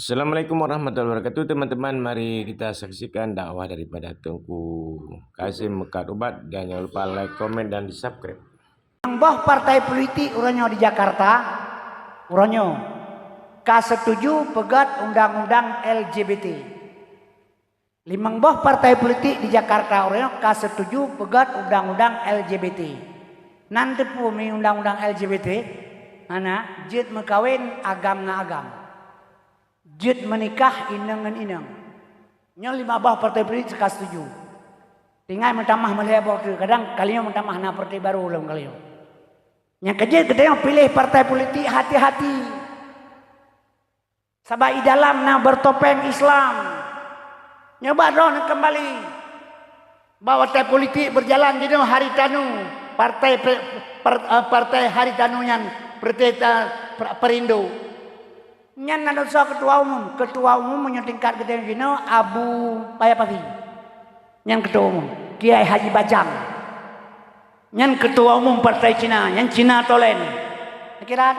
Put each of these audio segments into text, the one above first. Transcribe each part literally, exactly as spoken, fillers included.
Assalamualaikum warahmatullahi wabarakatuh, teman-teman. Mari kita saksikan dakwah daripada Teungku Kasim Mekat Ubat. Dan jangan lupa like, komen, dan di-subscribe. Limong boh partai politik uroe nyoe di Jakarta, uroe nyoe ka setuju peugét undang-undang L G B T. Limong boh partai politik di Jakarta uroe nyoe ka setuju peugét undang-undang L G B T. Nan teupeue mi undang-undang L G B T? Hana, jeuet meukawen agam ngon agam. Jeuet meunikah inong ngon inong. Nyoe limong boh partai politik ka setuju. Tinggai meutamah meulhèe boh teuk. Kadang kali nyoe meutamah na partai barô lom kali nyoe. Nyang keujeuet geutanyoe piléh partai politik hati-hati. Sabab i dalam na bertopeng Islam. Nyoe bak droeneuh keumbali. Bak watèe politik beujalan jinoe hari tanu, partai pe-, par-, eh, partai hari tanu nyan partai ta-, per-, Perindo. Nyan na desya ketua umum. Ketua umum meunyoe tingkat geutanyoe jinoe Abu Paya Pasi. Nyan ketua umum. Kiai Haji Bajang. Nyan ketua umum partai Cina, nyan Cina Tolen. Kira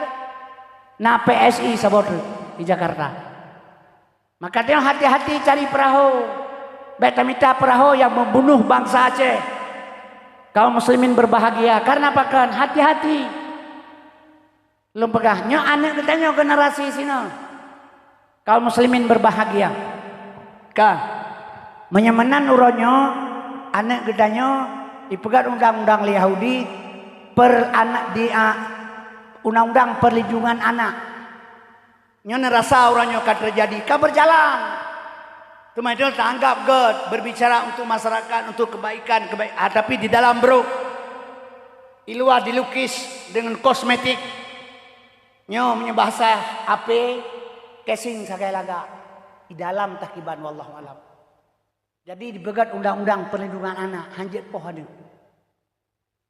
na P S I saboh teuk di Jakarta. Maka tanyoe hati-hati cari peurahô. Bèk tamita peurahô nyang membunuh bansa Aceh. Kaum muslimin berbahagia. Karena pakon? Hati-hati. Lôn peugah, nyoe aneuk geutanyoe generasi sinoe. Kaum muslimin berbahagia. Ka. Meunyoe meunan uroe nyoe, aneuk geutanyoe ipeugét undang-undang lé Yahudi per anak di, a, undang-undang perlindungan anak. Nyoe neurasa uroe nyoe ka teujadi, ka beujalan. Teuma itu taanggap gét berbicara untuk masyarakat, untuk kebaikan, kebaik-, ah, tapi di dalam brok, di luwa dilukis dengan kosmetik. Nyoe meunyoe bahasa A P, casing sagai lagak. Di dalam takiban, wallahu alam. Jadi dipeugét undang-undang perlindungan anak, hanjeuet poh aneuk.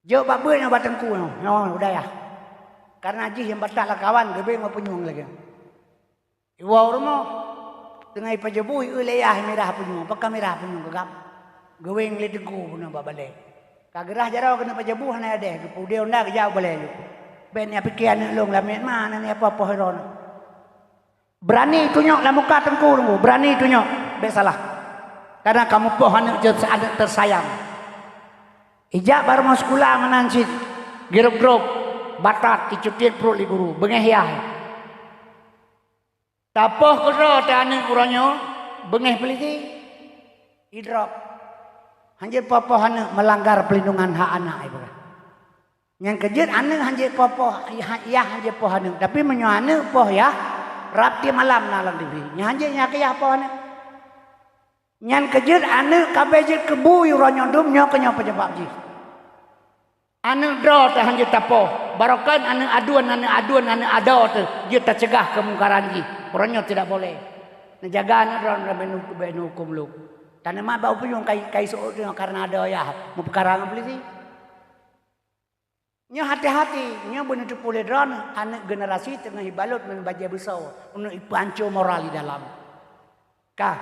Jok bak beuet nyoe bak teungku nyoe, nyoe u dayah. Karena jih nyang batat lam kawan geubeng bak punyueng lagèe. Iwoe u rumoh, teungoh ipajoh bu, ieu lé yah mirah punyueng, pakon mirah punyueng keu gam. Geubeng lé teungku bunoe bak balè. Ka geurah jaroe keuneuk pajoh bu hana adèh, geupeudeh onda geujak u balè lé. Bèk neupike aneuk lôn lam miet ma, aneuk nyoe apa poh droeneuh. Berani tunyok lam muka teungku, teungku. Berani tunyok. Bèk salah. Karena kamoe poh aneuk jeuet aneuk teusayang. Ijak bak rumoh sikula meunan cit. Girop-girop. Batat, icutiet pruet lé guru. Beungèh yah. Tapoh keudroe teuh aneuk uroe nyoe. Beungèh peulisi. Idrop. Hanjeuet poh-poh aneuk melanggar pelindungan hak anak, ibarat. Nyang keujeuet aneuk hanjeuet poh-poh, yah, yah hanjeuet poh aneuk. Tapi meunyoe aneuk poh yah, rab tiep malam na lam T V. Nyan hanjeuet nyang keu yah poh aneuk. Nyan keujeuet aneuk ka bèk jeuet keu bu uroe nyoe dum, nyoe keuh nyoe peunyeubab jih. Aneuk droe teuh hanjeuet tapoh. Barokon aneuk aduen, aneuk aduen, aneuk adoe teuh jeuet taceugah keumungkaran jih. Uroe nyoe tidak boleh. Neujaga aneuk droe, bèk nu-, bèk neuhuköm lôn. Taneuma bak u punyueng kai, kai seuôt nyoe karena adoe yah meupeukara ngon peulisi. Nyoe hati-hati, nyoe beuneuteupeu lé droeneuh, aneuk generasi teungoh ibalot ngon bajèe beusoe, ngon ipeuhanco moral di dalam. Ka.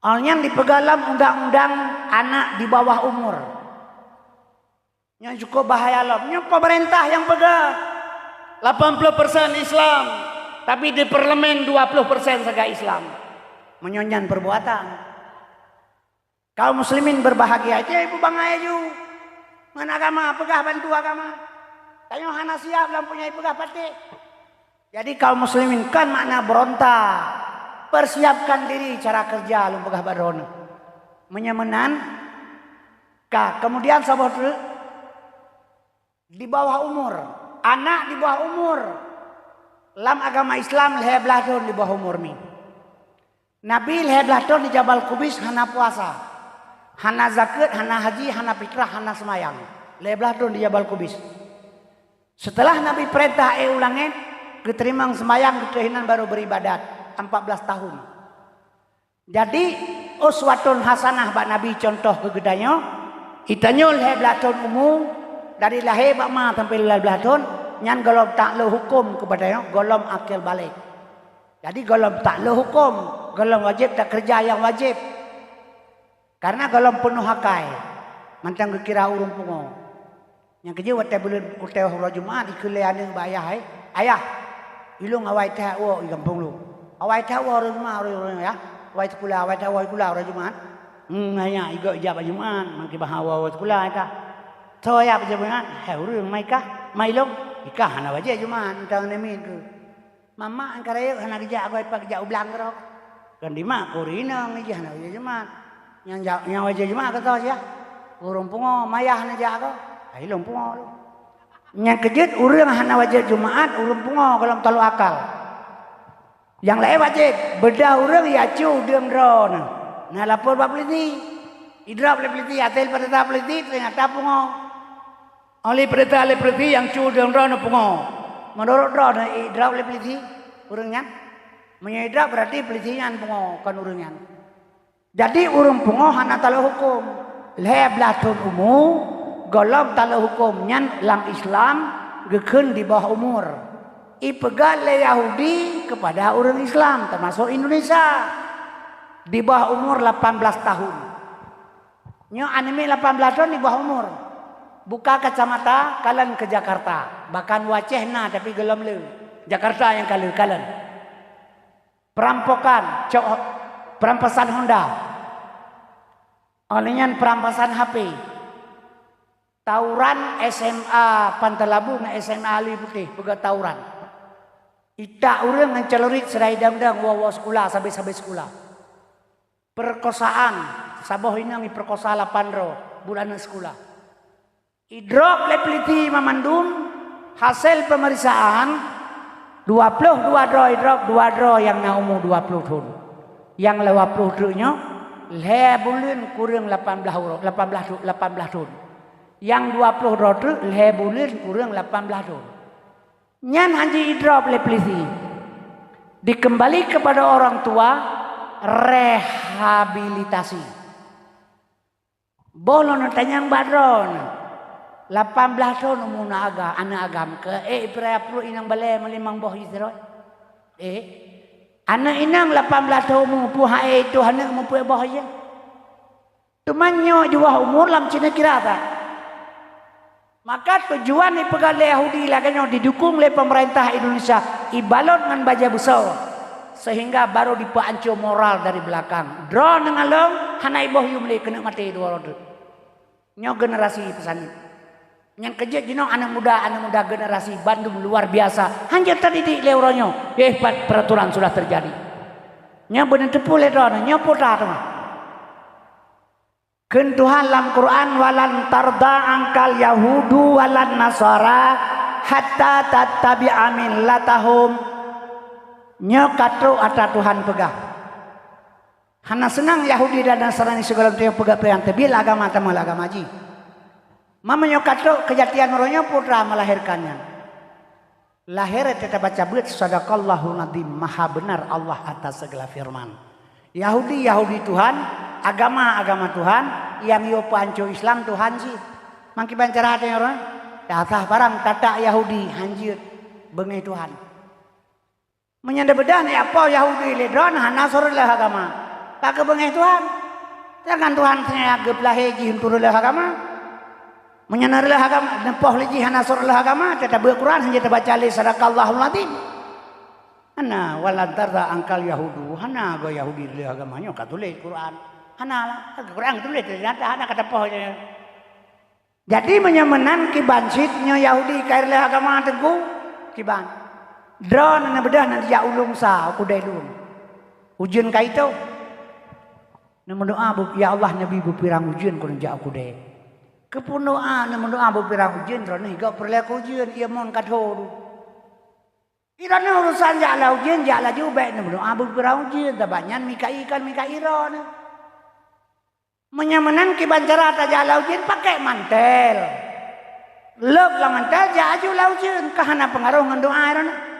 Awai nyan dipeugah lom undang-undang anak di bawah umur. Nyoe cukup bahaya lom. Nyoe pemerintah nyang peugah. Lapan puluh persen Islam, tapi di parlemen dua puluh persen sagai Islam. Meunyoe nyan perbuatan. Kaum muslimin berbahagia, jeuet beubangai aju ngon agama, peugah bantu agama. Tanyoe hana siap lom punya peugah patéh. Jadi kaum muslimin, kon makna berontak. Persiapkan diri cara kerja lôn peugah bak droeneuh. Meunyoe meunan, ka, kemudian saboh teuk, di bawah umur. Anak di bawah umur. Lam agama Islam lhèe blaih thôn di bawah umur mi. Nabi lhèe blaih thôn di Jabal Kubais hana puasa. Hana zakeuet, hana haji, hana fitrah, hana seumayang. Lhèe blaih thôn di Jabal Kubais. Setelah Nabi peurintah éh u langèt, geuteurimong seumayang, geuteurimong baru beribadat, empat belas tahun. Jadi, uswatun hasanah bak Nabi, contoh keu geutanyoe, geutanyoe lhèe blaih thôn umu, dari lahé bak ma sampai lhèe blaih thôn, nyan gohlom taklok huköm keupada nyoe, gohlom akil balek. Jadi, gohlom taklok huköm, gohlom wajéb takeureuja nyang wajéb. Karena gohlom peunoh akai, mantong geukira ureueng pungo. Nyang keujeuet watèe buleuen, watèe uroe Jumat, ikheun lé aneuk bak ayah, "Hai, ayah, ilôn awai that woe i gampông lôn." Awai that woe uroe Jumat ureuëng-ureuëng ya. Awai sikula, awai that woe sikula uroe Jumat. Hmm, hanya igok ijak bak Jumat, makai bahwa woe sikula ka. Tho ya bak Jumat, hai ureuëng mai kah? Mai lom. Ikah hana wajéb Jumat, entang neumit keu. Mamak nyang ka rayeuk hana geujak, goi pat geujak u blang keudroe. Kan dimak kuri inong ijih hana wajéb Jumat. Nyang ja-, nyang wajéb Jumat ka tho siah. Ureuëng pungo, mayah hana jak kah? Hai lôn pungo lôn. Nyang keujeuet ureuëng hana wajéb Jumat, ureuëng pungo golom talok akal. Nyang laén wajéb, beudah ureuëng ya cu deueng droe na. Na lapor bak polisi. Idrop lé polisi, até peurintah polisi, teunyata pungo. Oleh peurintah lé polisi nyang cu deueng droe na pungo. Meunurot droe na idrop lé polisi ureuëng nyan. Meunyoe idrop berarti polisi nyan pungo, kon ureuëng nyan. Jadi ureuëng pungo hana talok huköm. Lhée blaih thon umu, golom talok huköm nyan lam Islam geukheun di bawah umur. Ipeugah lé Yahudi kepada ureuëng Islam, termasuk Indonesia, di bawah umur lapan belas tahun. Nyoe aneuk miet lapan belas thon di bawah umur. Buka kacamata, kalon ke Jakarta. Bahkan u Aceh na, tapi golom le. Jakarta nyang ka le, kalon. Perampokan, cok, perampasan Honda. Oleh nyan perampasan H P. Tawuran S M A Pantai Labu ngon S M A Alue Putih, peugah tawuran. Itak ureuëng ngon celurit sira idang-dang woe-woe sikula, sabe-sabe sikula. Perkosaan, saboh inong iperkosa lapan droe, buet aneuk sikula. Idrop lé polisi mamandum, hasil pemeriksaan, dua ploh dua droe idrop, dua droe nyang na umu dua ploh thon. Nyang dua ploh treuk nyoe, lhée buleuen kureueng lapan blaih uroe, lapan blaih thon, lapan blaih thon. Nyang dua ploh droe treuk, lhée buleuen kureueng lapan blaih thon. Nyan hana idrop lé polisi. Dikembali kepada orang tua, rehabilitasi. Boh lôn tanyong bak droeneuh, lapan blaih thon umu na aga, aneuk agam, keu ék ipeuraya pruet inong balée meulimong boh jih sidroe? Ék, aneuk inong lapan blaih thon umu, peue han ék tuh aneuk mupeue boh jih? Teuma nyoe jubah umur lam ceuneukira that. Maka tujuan ipeugah lé Yahudi lagée nyoe didukung lé pemerintah Indonesia, ibalot ngon bajée busoe, sehingga baru dipeuanco moral dari belakang. Droeneuh ngon lôn hana iboh yum lé keuneuk maté dua droe. Nyoe generasi peusaneut. Nyang keujeuet jinoe aneuk muda, aneuk muda generasi bandum luar biasa. Hanjeuet tadidik lé uroe nyoe. Eh, pat peraturan sudah terjadi. Nyoe beuneuteupeu lé droeneuh, nyoe peue teuma. Kheun Tuhan lam Quran, "Walan tarda angkal yahudu walan nasara hatta tattabi'a millatahum." Nyoe ka trok atra Tuhan peugah. Hana seunang Yahudi dan Nasrani sigohlom teungoh peugah peue nyang teubiet agama tamong lam agama jih. Meunyoe ka trok keujadian uroe nyoe putra melahirkan nyan. Lahé teutabaca beuet, "Sadaqallahul Adzim", maha beunar Allah atas segala firman. Yahudi, Yahudi Tuhan, agama, agama Tuhan, nyang yue peuhanco Islam Tuhan cit. Mangkiban cara teunyoro, dasah barang tatak Yahudi, hanjeuet, beungéh Tuhan. Meunyan deubeudôh neujak poh Yahudi lé droe hana seureuleuh agama, ka keubeungéh Tuhan. Sedangkan Tuhan seungaja geupeulahé jih untuk reuleuh agama. Meunyoe na reuleuh agama, neupoh lé jih hana seureuleuh agama, teutabeuet Quran hana teubaca lé, "Sadaqallahul Adzim." Hana, "Walan tarda angkal yahudu", hana goe Yahudi reuleuh agama nyoe ka tuléh Quran. Hana lah, Quran tuléh teunyata hana ka tapoh nyoe. Jadi meunyoe meunan kiban cit nyoe Yahudi ka reuleuh agama teungku, kiban. Droe neubeudôh neujak u Lungsa, u kudée lôn. Ujeuen ka itôh. Neumeudoá, "Ya Allah, neubi beupirang ujeuen keu neujak u kudée." Keupeue neudoá, neumeudoá beupirang ujeuen, droeneuh igok peureulée keu ujeuen, ié mon ka thô. Droeneuh urusan jak lam ujeuen, jak laju, bék neumeudoá beupirang ujeuen, sabab nyan Mikail kon Mikail droeneuh. Meunyoe meunan kiban cara tajak lam ujeuen, pakai mantel. Lôb lam mantel, jak aju lam ujeuen, ka hana peungaroh ngon doá droeneuh.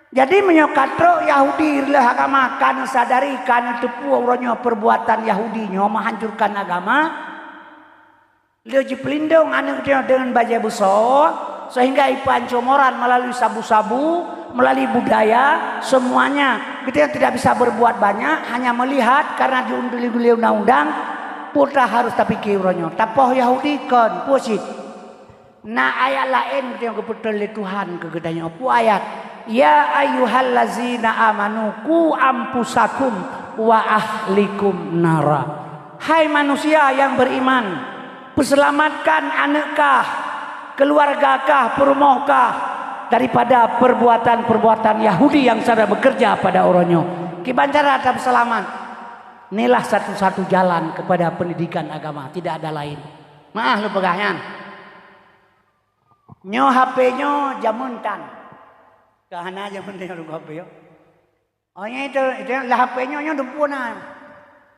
Jadi meunyoe ka trok Yahudi reuleuh agama, ka neusadari, ka neuteupeue uroe nyoe perbuatan Yahudi nyoe menghancurkan agama, lheueh jipeulindong aneuk geutanyoe deungon bajée busoe, sehingga ipeuhanco moral melalui sabu-sabu, melalui budaya, semuanya. Geutanyoe tidak bisa berbuat banyak, hanya melihat karena diunduli-unduli undang-undang, putra harus tapike uroe nyoe. Tapoh Yahudi kon, peue cit. Na ayat laén geutanyoe geupeutrön lé Tuhan keu geutanyoe. Peue ayat? "Ya ayyuhallazina amanu qu anfusakum wa ahlikum nara." Hai manusia yang beriman, peuselamatkan aneuk kah, keuluwarga kah, peurumoh kah daripada perbuatan-perbuatan Yahudi yang sedang bekerja pada uroe nyoe. Kiban cara tapeuseulamat? Inilah satu-satu jalan kepada pendidikan agama, tidak ada lain. Meu'ah lôn peugah nyan. Nyoe H P nyoe jameun tan. Ka hana jameun nyoe H P nyoe. Oh, nyoe itu, itu lah H P nyoe, nyoe dumpeue na.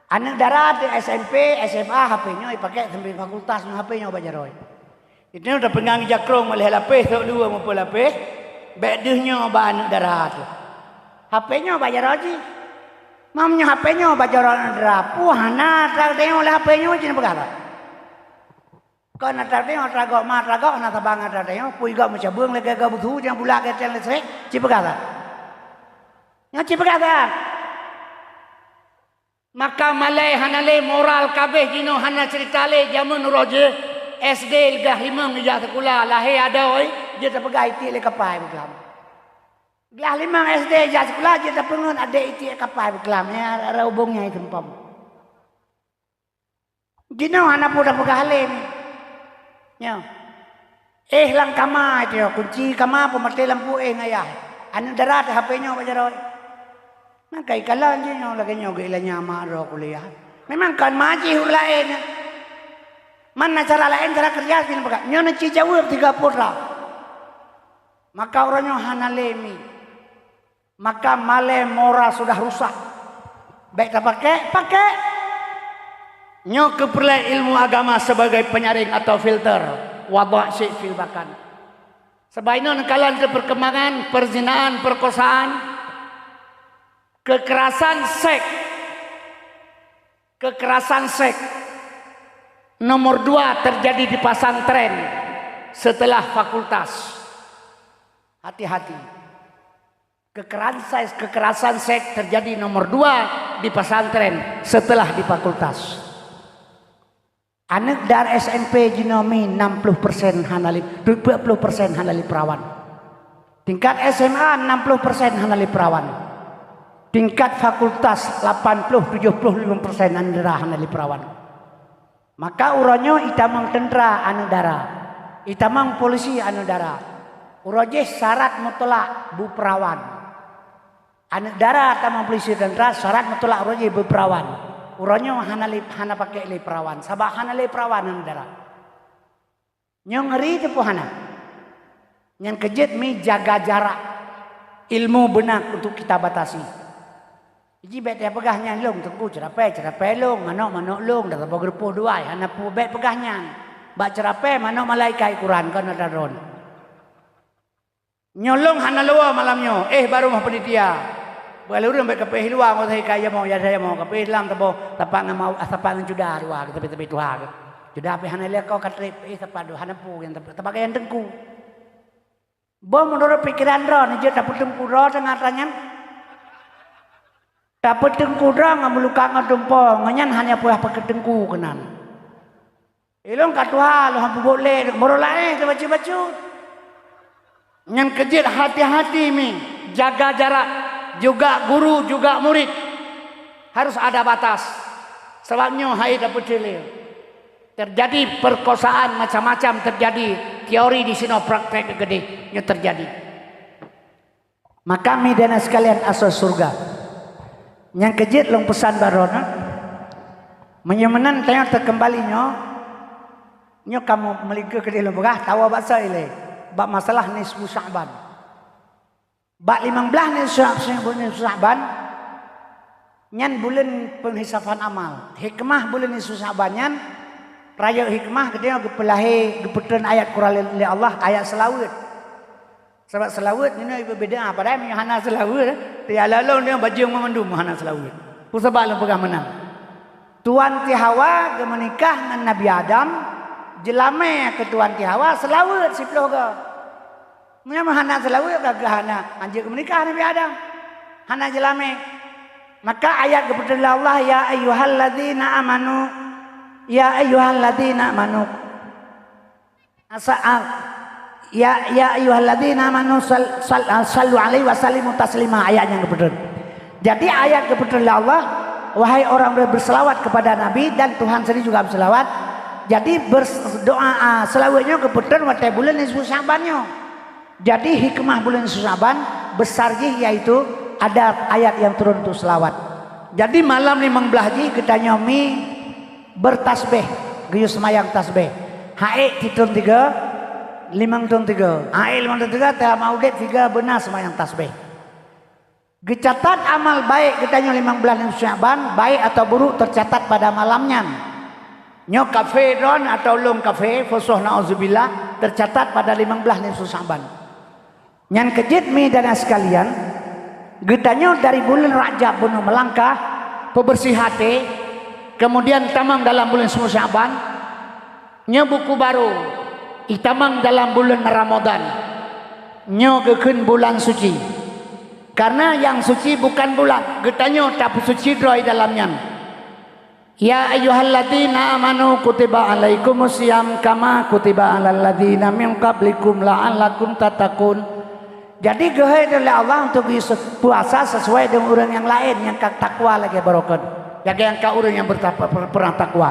Aneuk dara teuh S M P, S M A, H P nyoe ipakai sampai fakultas nyoe H P nyoe bak jaroe. Itu nyoe tapeungang jakrong lhèe lapéh, sôk dua meupeu lapéh, bèk deuh nyoe bak aneuk dara teuh. H P nyoe bak jaroe jih. Mam nyoe H P nyoe bak jaroe aneuk dara. Peue hana tadeungoe lé H P nyoe jih neupeugah lom. Kon atra teuh, atra gok ma, atra gok hana saban atra teuh. Pui gok meucabeueng lagèe gok beusu, nyang bulak geuténg listrik, ci peugah that. Nyoe ci peugah that. Maka malèe hana lé, moral kabéh jinoe hana cerita lé, jameun uroe jih S D glah limong ijak sikula, lahé adoe, jeuet tapeugah itiek lé kapai beuklam. Glah limong S D ijak sikula, jeuet tapeungeut adék itiek kapai beuklam, ya, ara ubông nyang seumpom. Jinoe hana peue tapeugah lé nyoe. Nyoe. Éh lam kama nyoe, kunci kama peumaté lampu éh ngon ayah. Aneuk dara teuh H P nyoe bak jaroe. Maka ikalon jih nyoe lagèe nyoe geuilanya mak droe kuliah. Memang kon maji ureueng laén nyoe. Man na cara laén, cara keureuja sih peugah. Nyoe neuci jaweueb tiga putra. Maka uroe nyoe hana lé mi. Maka malèe moral sudah rusak. Bèk tapakék, pakék. Nyoe keupeureulee ilmu agama sebagai penyaring atau filter. Wadha' syai' fil bakan. Sabab inoe neukalon keu perkembangan perzinaan, perkosaan, kekerasan seks. Kekerasan seks nomor dua terjadi di pesantren setelah fakultas. Hati-hati. Kekerasan, kekerasan seks terjadi nomor dua di pesantren setelah di fakultas. Aneuk dara S M P jinoe mi enam puluh persen hana lé, dua puluh persen hana lé peurawan. Tingkat S M A enam puluh persen hana lé peurawan. Tingkat fakultas lapan puluh tujuh puluh lima persen aneuk dara hana lé peurawan. Maka uroe nyoe itamong teuntra aneuk dara, itamong polisi aneuk dara. Uroe jih syarat mutlak beupeurawan. Aneuk dara tamong polisi teuntra syarat mutlak uroe jih beupeurawan. Uroe nyoe hana lé, hana pakék lé peurawan, sabab hana lé peurawan aneuk dara. Nyoe ngeuri teupeu hana? Nyan keu jeuet mi jaga jarak. Ilmu beuna untuk kita batasi. Ji bèk tapeugah nyan lôn teungku ceurapée, ceurapée lôn, manok, manok lôn, dan saboh geurupoh duai, hana peue bèk peugah nyan. Bak ceurapée manok malaikat Quran kon atra droen. Nyoe lôn hana luwa malam nyoe, éh barô moh panitia. Beualureueng bèk kapéh luwa ngon sahi ka yamoe, ya yamoe kapéh lam tabo, tapak ngon mau, tapak ngon cuda dua, tapi tapi tuha. Cuda pih hana lé ko katrép, éh tapak dua hana pu yang tapak, tapak yang teungku. Boh meunurot pikeran droe neujeuet tapeuteungku droe teungoh atra nyan. Tapeuteungku droe ngon meuluka ngon tumpo, ngon nyan hana peue pakai teungku keunan. Ilôn ka tuha lôn han peubuet lé, meurolaéh teubacut-bacut. Nyan keu jeuet hati-hati mi, jaga jarak, juga guru, juga murid. Harus ada batas. Sabab nyoe hai dapeucileu. Terjadi perkosaan macam-macam terjadi, teori di sinoe praktek keudeh nyoe terjadi. Maka mi dan sekalian asoe syeuruga. Nyang keu jeuet lôn peusan bak droeneuh, meunyoe meunan tanyoe teukeumbali nyoe, nyoe kamoe meulikeue keudeh lôn peugah, tawoe bak soe ilée, bak masalah nisfu Sya'ban. Bak limong blaih nisfu Sya'ban, nyan buleuen peunghisaban amal. Hikmah buleuen nisfu Sya'ban nyan, rayeuk hikmah geutanyoe geupeulahé, geupeutreun ayat Quran lé Allah, ayat seulaweuet. Sabab seulaweuet nyoe beubeda, padahai meunyoe hana seulaweuet, teuh lôn nyoe bajeueng mandum hana seulaweuet. Peue sabab lôn peugah meunan? Tuan Siti Hawa geumeunikah ngon Nabi Adam, jeulamé keu Tuan Siti Hawa seulaweuet siplôh goe. Meunyoe hana seulaweuet, ka geuh hana, hanjeuet geumeunikah Nabi Adam. Hana jeulamé. Maka ayat geupeutreun lé Allah, "Ya ayyuhalladzina amanu, ya ayyuhalladzina amanu." Asa, a, Ya, ya ayyuhalladzina amanu sal-, sal-, sallu alaihi wa sallimu taslima, ayat nyang geupeutreun. Jadi ayat geupeutreun lé Allah, wahai orang yang berselawat kepada Nabi dan Tuhan sendiri juga berselawat. Jadi bers-, doa, ah, seulaweuet nyoe geupeutreun watée buleuen nisfu Sya'ban nyoe. Jadi hikmah buleuen nisfu Sya'ban besar jih yaitu ada ayat yang turun untuk selawat. Jadi malam limong blaih jih geutanyoe mi bertasbih, geuyue seumayang tasbih. Haék sitrön tiga, limong trön tiga. Haék limong trön tiga, teuma udeb tiga beuna seumayang tasbih. Geucatat amal baék geutanyoe limong blaih nisfu Sya'ban, baik atau buruk tercatat pada malam nyan. Nyoe kafé droen atau lôn kafé, fusoh na'udzubillah, tercatat pada limong blaih nisfu Sya'ban. Nyan keuh jeuet mi dan sekalian, geutanyoe dari buleuen Rajab bunoe meulangkah, peubeursieh até, kemudian tamong dalam buleuen Sya'ban, nyoe buku barô, itamong dalam buleuen Ramadhan. Nyoe geukheun bulan suci. Karena nyang suci bukan bulan, geutanyoe tapeusuci droe dalam nyan. Ya ayyuhalladzina amanu kutiba alaikumus siyam kama kutiba alal ladzina min qablikum la'allakum tattaqun. Jadi geuhôi lé Allah untuk geuyue puasa sesuai dengan ureuëng nyang laén nyang ka takwa lagée baroe kheun. Lagée nyang ka ureuëng nyang berta-, per-, pernah takwa.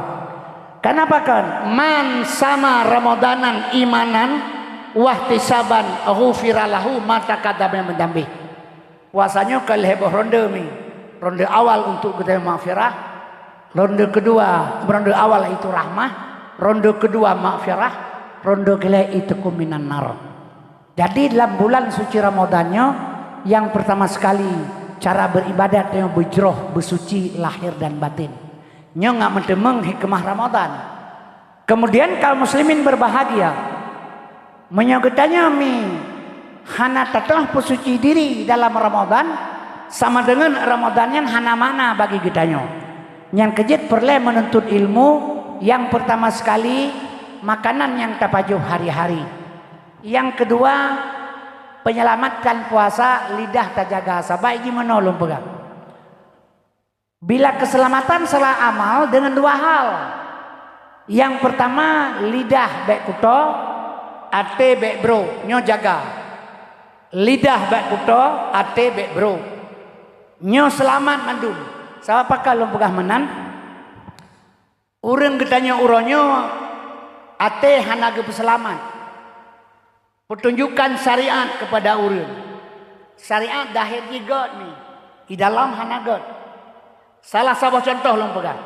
Kenapa kan? Man sama Ramadanan imanan wahtisaban ghufira lahu ma taqaddama min dzambi. Puasa nyoe ka lhée boh ronde mi. Ronde awal untuk geutanyoe maghfirah, ronde keudua, ronde awal itu rahmah, ronde keudua maghfirah, ronde keulhée itqum minan nar. Jadi dalam bulan suci Ramadan nyoe, nyang pertama sekali cara beribadat nyoe beujroh, beusuci lahir dan batin. Nyoe ngat meuteumeung hikmah Ramadan. Kemudian kaum muslimin berbahagia. Meunyoe geutanyoe mi hana tatoh peusuci diri dalam Ramadan, sama deungon Ramadan nyan hana makna bagi geutanyoe. Nyan keuh jeuet peureulée meununtut ilmu, nyang pertama sekali, makanan nyang tapajoh hari-hari. Nyang keudua, penyelamatkan puasa, lidah tajaga, sabab jimeunoe lôn peugah. Bila keuseulamatan salah amal deungon dua hal. Nyang peurtama, lidah bék kuto, até bék brok, nyoe jaga. Lidah bék kuto, até bék brok. Nyoe seulamat mandum. Sabab pakon lôn peugah meunan? Ureuëng geutanyoe uroe nyoe até hana geupeuseulamat. Peutunjukkan syariat keupada ureuëng. Syariat dahé jih gét mi, di dalam hana gét. Salah saboh cuntoh lôn peugah.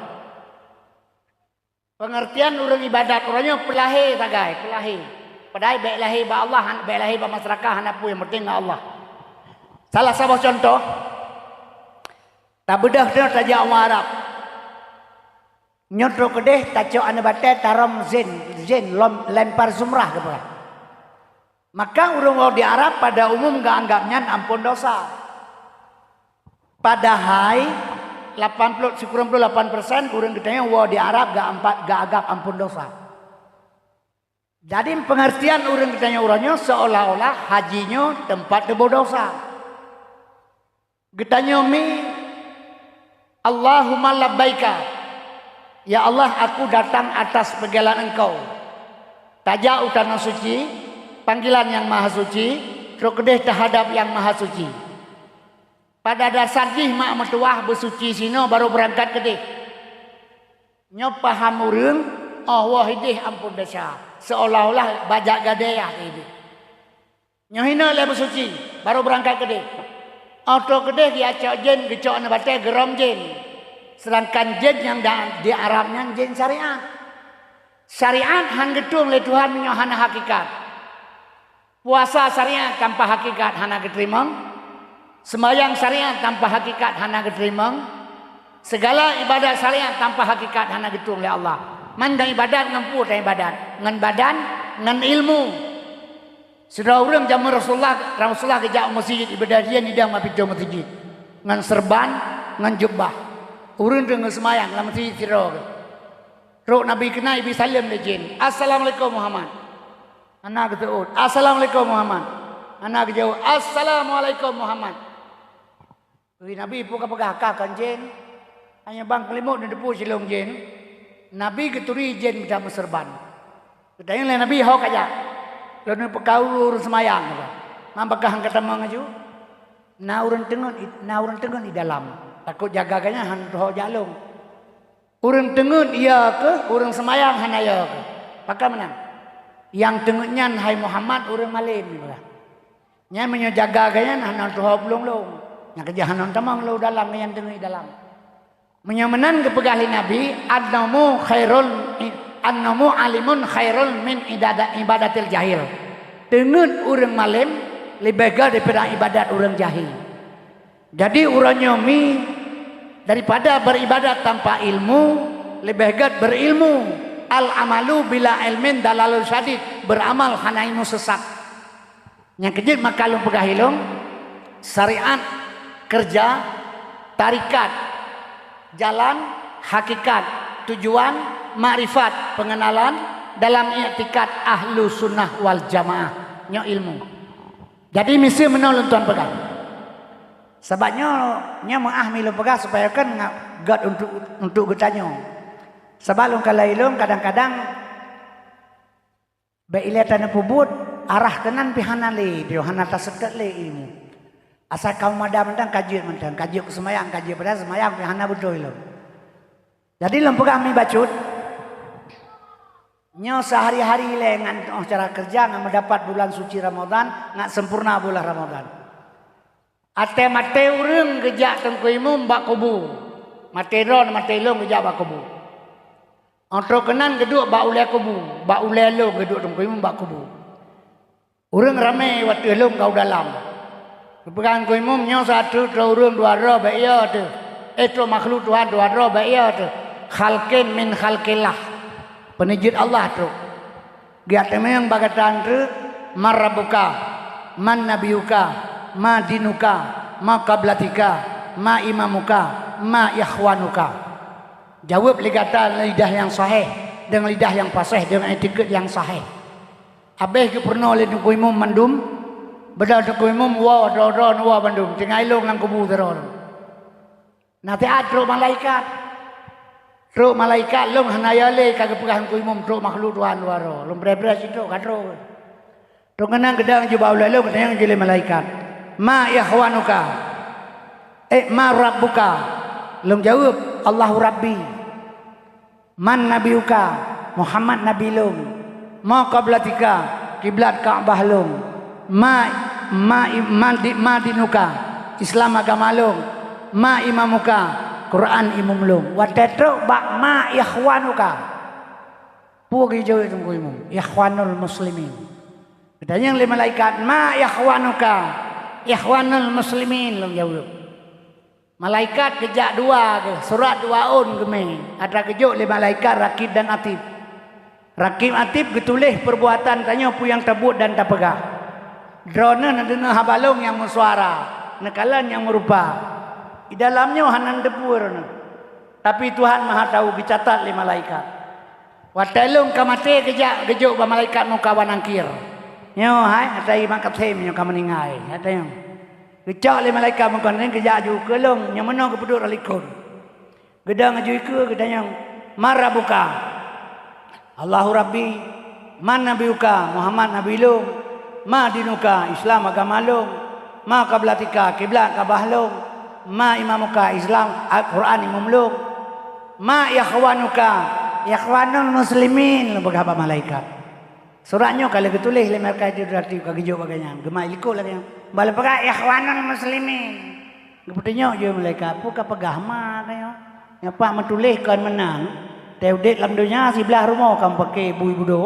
Peungeurtian ureuëng ibadat uroe nyoe peulahé sagai, peulahé. Padahai bék lahé bak Allah, han-, bék lahé bak masyarakat, hana peue, nyang penting ngon Allah. Salah saboh cuntoh, tabeudôh droe tajak u Arab. Nyoe trok keudeh tacok aneuëk batée tarôm zin, zin lom lempar zumrah geupeugah. Maka ureuëng woe di Arab pada umum geuanggab nyan amphon dosa. Padahai lapan puluh, sikureueng ploh lapan persen ureuëng geutanyoe woe di Arab geuampat geuanggab amphon dosa. Jadi peungeurtian ureuëng geutanyoe uroe nyoe seolah-olah haji nyoe teumpat teuboh dosa. Geutanyoe mi, Allahumma labbaika. Ya Allah, aku datang atas panggilan Engkau. Tajak u tanoh suci, panggilan Nyang Mahasuci, trok keudeh teuhadab Nyang Mahasuci. Pada dasar jih mak meutuwah beusuci sinoe barô beurangkat keudeh. Nyoe paham ureuëng, oh woe ideh amphon desya, seolah-olah bajak gadée yah ideh. Nyoe hinoe lé beusuci, barô beurangkat keudeh. Oh trok keudeh geucok jén, geucok aneuëk batée geurôm jén. Seudangkan jén nyang da-, di Arab nyan jén syariat. Syariat han geutueng lé Tuhan meunyoe hana hakikat. Puasa syariat tanpa hakikat hana geuteurimong. Seumayang syariat tanpa hakikat hana geuteurimong. Segala ibadat syariat tanpa hakikat hana geutueng lé Allah. Mandum ibadat ngon peue taibadat? Ngon badan, ngon ilmu. Sidroe ureuëng jameun Rasulullah, Rasulullah geujak u meuseujid ibadat jih nidang bak pintoe meuseujid. Ngon seureuban, ngon jubah. Ureuëng teungoh seumayang lam meuseujid sidroe geuh. Trok Nabi keunan ibi saleuem lé jén, "Assalamualaikum Muhammad." Hana geuseuôt, "Assalamualaikum Muhammad." Hana geujaweueb, "Assalamualaikum Muhammad." Ui Nabi peue ka peugah ka kon jén? Hanya bang keulimok neuteupeue silong jén. Nabi geuturi jén mita meuseureuban. Geutanyong lé Nabi, "Ho kajak?" Lôn neupeukaru ureuëng seumayang, man bagaih han ka tamong laju. Na ureuëng teungeut, na ureuëng teungeut di dalam. Takot jaga gobnyan hana teuho jak lôn. Ureuëng teungeut iya keuh, ureuëng seumayang hana iya keuh. Pakon meunan? Nyang teungeut nyan, hai Muhammad, ureuëng malem, ibarat. Nyan meunyoe jaga gobnyan hana teuho pulang lôn. Nyang keujeuet hana tamong lôn dalam, nyang teungeut di dalam. Meunyoe meunan geupeugah lé Nabi, "An-naumu khairul, an-naumu alimun khairul min idada-, ibadatil jahil." Teungeut ureuëng malem leubeh gét daripada ibadat ureuëng jahil. Jadi, uroe nyoe mi, daripada beribadat tanpa ilmu, leubeh gét berilmu. Al-amalu bila ilmin dalalun syadid, beramal hana ilmu sesat. Nyang keujeuet maka lôn peugah ilôn, syariat, keureuja, tarekat, jalan, hakikat, tujuan, makrifat, pengenalan, dalam iktikad ahlu sunnah wal jamaah. Nyoe ilmu. Jadi, miseue meunoe lôn tuan peugah. Sabab nyoe, nyoe meuáh mi lôn peugah supaya kan nga-, gét untuk, untuk geutanyoe. Sabab lôn kalon ilôn kadang-kadang bék ilée taneupeubuet, arah keunan pih hana lé, pih hana taseutôt lé ilmu. Asai ka meumada mantong ka jeuet mantong, ka jeuet keu seumayang, ka jeuet padahai seumayang pih hana beutôi lom. Jadi lôn peugah mi bacut, nyoe seuhari-hari lé ngon oh cara keureuja ngon meudapat bulan suci Ramadhan, ngon sempurna bulan Ramadhan. Até maté ureuëng geujak Teungku Imum bak kubu. Maté droe, maté lôn geujak bak kubu. Óh trok keunan geuduek bak ulée kubu, bak ulée lôn geuduek Teungku Imum bak kubu. Ureuëng ramé watée lôn ka u dalam. Geupeugah Teungku Imum, "Nyoe saát trok ureuëng dua droe bék yo teuh. Eh, trok makhluk Tuhan dua droe bék yo teuh. Khalqin min khalqillah." Peuneujeuet Allah trok. Geujak teumeung bak gata treuk, "Man rabbuka, man nabiyuka, ma dinuka, ma qiblatika, ma imamuka, ma ikhwanuka." Jaweueb lé gata lidah nyang sahéh, deungon lidah nyang paséh, deungon iktikeuet nyang sahéh. Abéh geupeurunoe lé Teungku Imum mandum, beudôh Teungku Imum woe droe-droe neuwoe bandum, tinggai lôn lam kubu sidroe lom. Na siat trok malaikat. Trok malaikat, lôn hana yo lé ka geupeugah Teungku Imum trok makhluk Tuhan dua droe. Lôn breh-breh sitrok ka trok. Trok keunan geudong jubah ulée lôn, geutanyong jih lé malaikat, "Ma ikhwanuka? Eh, ma rabbuka?" Lôn jaweueb, "Allahu Rabbi." "Man nabiyuka?" "Muhammad nabi lôn." "Ma qiblatika?" "Kiblat Ka'bah lôn." "Ma, ma, ma di-, ma dinuka?" "Islam agama lôn." "Ma imamuka?" "Quran imum lôn." Watée trok bak "Ma ikhwanuka?" Peue geujaweueb Teungku Imum? "Ikhwanul muslimin." Geutanyong lé malaikat, "Ma ikhwanuka?" "Ikhwanul muslimin," lôn jaweueb. Malaikat geujak dua geuh, surat dua ôn geumé. Atra geujok lé malaikat Rakib dan Atid. Rakib Atid geutuléh peurbuatan tanyoe peue nyang tabuet dan tapeugah. Droeneuh neudeungoe haba lôn nyang meusuara, neukalon nyang meurupa. Di dalam nyoe hana neuteupeue droeneuh. Tapi Tuhan Maha Tahu geucatat lé malaikat. Watée lôn ka maté geujak geujok bak malaikat muka wa nakir. Nyoe hai, ata i mak kapsém nyoe ka meuninggai, ata nyoe. Geucok lé malaikat muka wa nakir geujak ju keu lôn, nyoe meunoe geupeuduek lam likot. Geudong aju ikeue geutanyong, "Man rabbuka?" "Allahu Rabbi." "Man nabiyuka?" "Muhammad nabi lôn." "Ma dinuka?" "Islam agama lôn." "Ma qiblatika?" "Kiblat Ka'bah lôn." "Ma imamuka?" "Islam, Al-Quran imum lôn." "Ma ikhwanuka?" "Ikhwanul muslimin," lôn peugah bak malaikat. Surat nyoe ka lheueh geutuléh lé malaikat Jibril ka geujok bak gobnyan, geumai likot lagée nyan. Bah lôn peugah, "Ikhwanul muslimin." Geupeutunyok jih malaikat, "Peue ka peugah ma kah nyoe? Nyoe pat meutuléh kon meunan, teu udeb lam donya siblaih rumoh ka meupaké bui budo,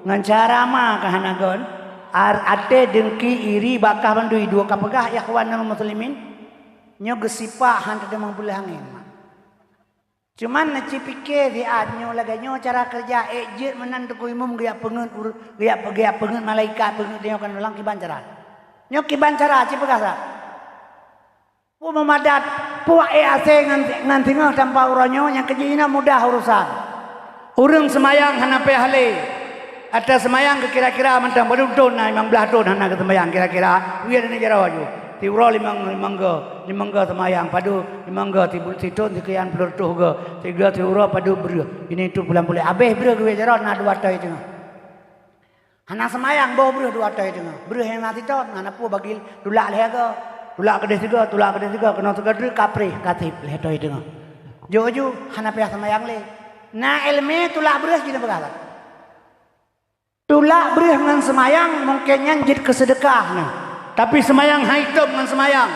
ngon cara ma kah hana kon, ar-, até deungki iri bak kah bandum duek ka peugah ikhwanul muslimin?" Nyoe geusipak han teudeungoe buleuen angén. Cuman neucipiké siat nyoe lagée nyoe cara keureuja, ék jeuet meunan Teungku Imum geujak peungeut ur-, geujak, geujak peungeut malaikat, peungeut tanyoe kon lam kiban cara. Nyoe kiban cara, ci peugah sa. Peue meumadat, peue ék asée ngon, ngon singoh tanpa uroe nyoe nyang keujeuet inoe mudah urosan. Ureuëng seumayang hana payah lé. Ata seumayang keu kira-kira mantong padum thon na, limong blaih thon hana geuseumayang kira-kira. Wie dan jaroe ju. Siuroe limong, limong go, limong go seumayang padum, limong go sibu-, sithon sikian ploh reutôh go. Sigo siuroe padum breueh. Ini tu pulan puléh. Abéh breueh geuwie jaroe na dua thon teungoh. Hana seumayang boh breuh dua toe teungoh. Breuh nyang na siton, hana peue bagi tulak lhèe go. Tulak keudeh sigoe, tulak keudeh sigoe, keunoe sigoe treuk kapreh, kaseb lhèe toe teungoh. Jok ju, hana payah seumayang lé. Na iéleumé tulak breuh jeuet neupeugah lom. Tulak breuh ngon seumayang mungken nyan jeuet keu seudeukah na. Tapi seumayang han itom ngon seumayang.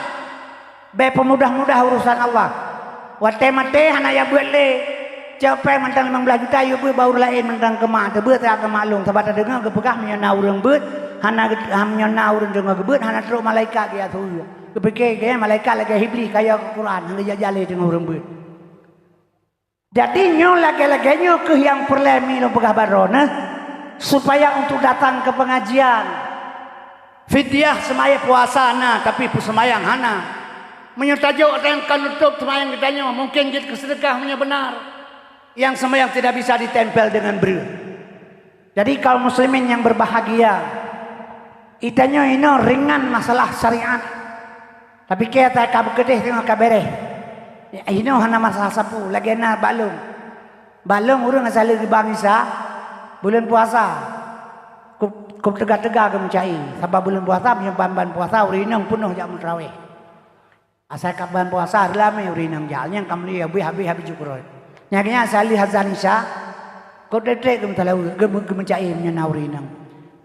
Bèk peumudah-mudah urosan Allah. Watèe maté hana jak beuet lé. Cok péng mantong limong blaih juta yue beuet bak ureueng laén mantong keu mak teuh, beuet saja keu mak lôn, sabab tadeungoe geupeugah meunyoe na ureueng beuet, hana ge-, ha, meunyoe na ureueng deungoe geubeuet, hana trok malaikat geujak su. Geupike geuh malaikat lagèe Iblih kaya keu Quran, hana geujak jalè deungoe ureueng beuet. Jadi nyoe lagèe-lagèe nyoe keuh nyang peureulèe mi lôn peugah bak droeneuh, supaya untuk datang keu peungajian. Fidyah seumayang puasa na, tapi peuseumayang hana. Meunyoe tajok dan ka lutôb seumayang geutanyoe, mungken jeuet keu seudeukah meunyoe beunar. Nyang seumayang tidak bisa ditempel dengan breuh. Jadi kaum muslimin yang berbahagia, itanyoe inoe ringan masalah syariat. Tapi keu ata ka beukeudeh teungoh ka bereh. Inoe hana masalah sapeue, lagèe na bak lôn. Bak lôn ureueng asai lheueh geubang Isa, buleuen puasa. Kop, kop teuga-teuga geumeucai. Sabab buleuen puasa, meunyoe ban-ban puasa, ureueng inong peunoh jak meutraweh. Asai ka ban puasa, ramé ureueng inong jak. Nyang ka meuli habéh-habéh, habéh jukroe. Nyang keuh nyan asai lheueh azan Isa, kop trek-trek geumeusalaweuet, geumeu-, geumeucai meunyoe na ureueng inong.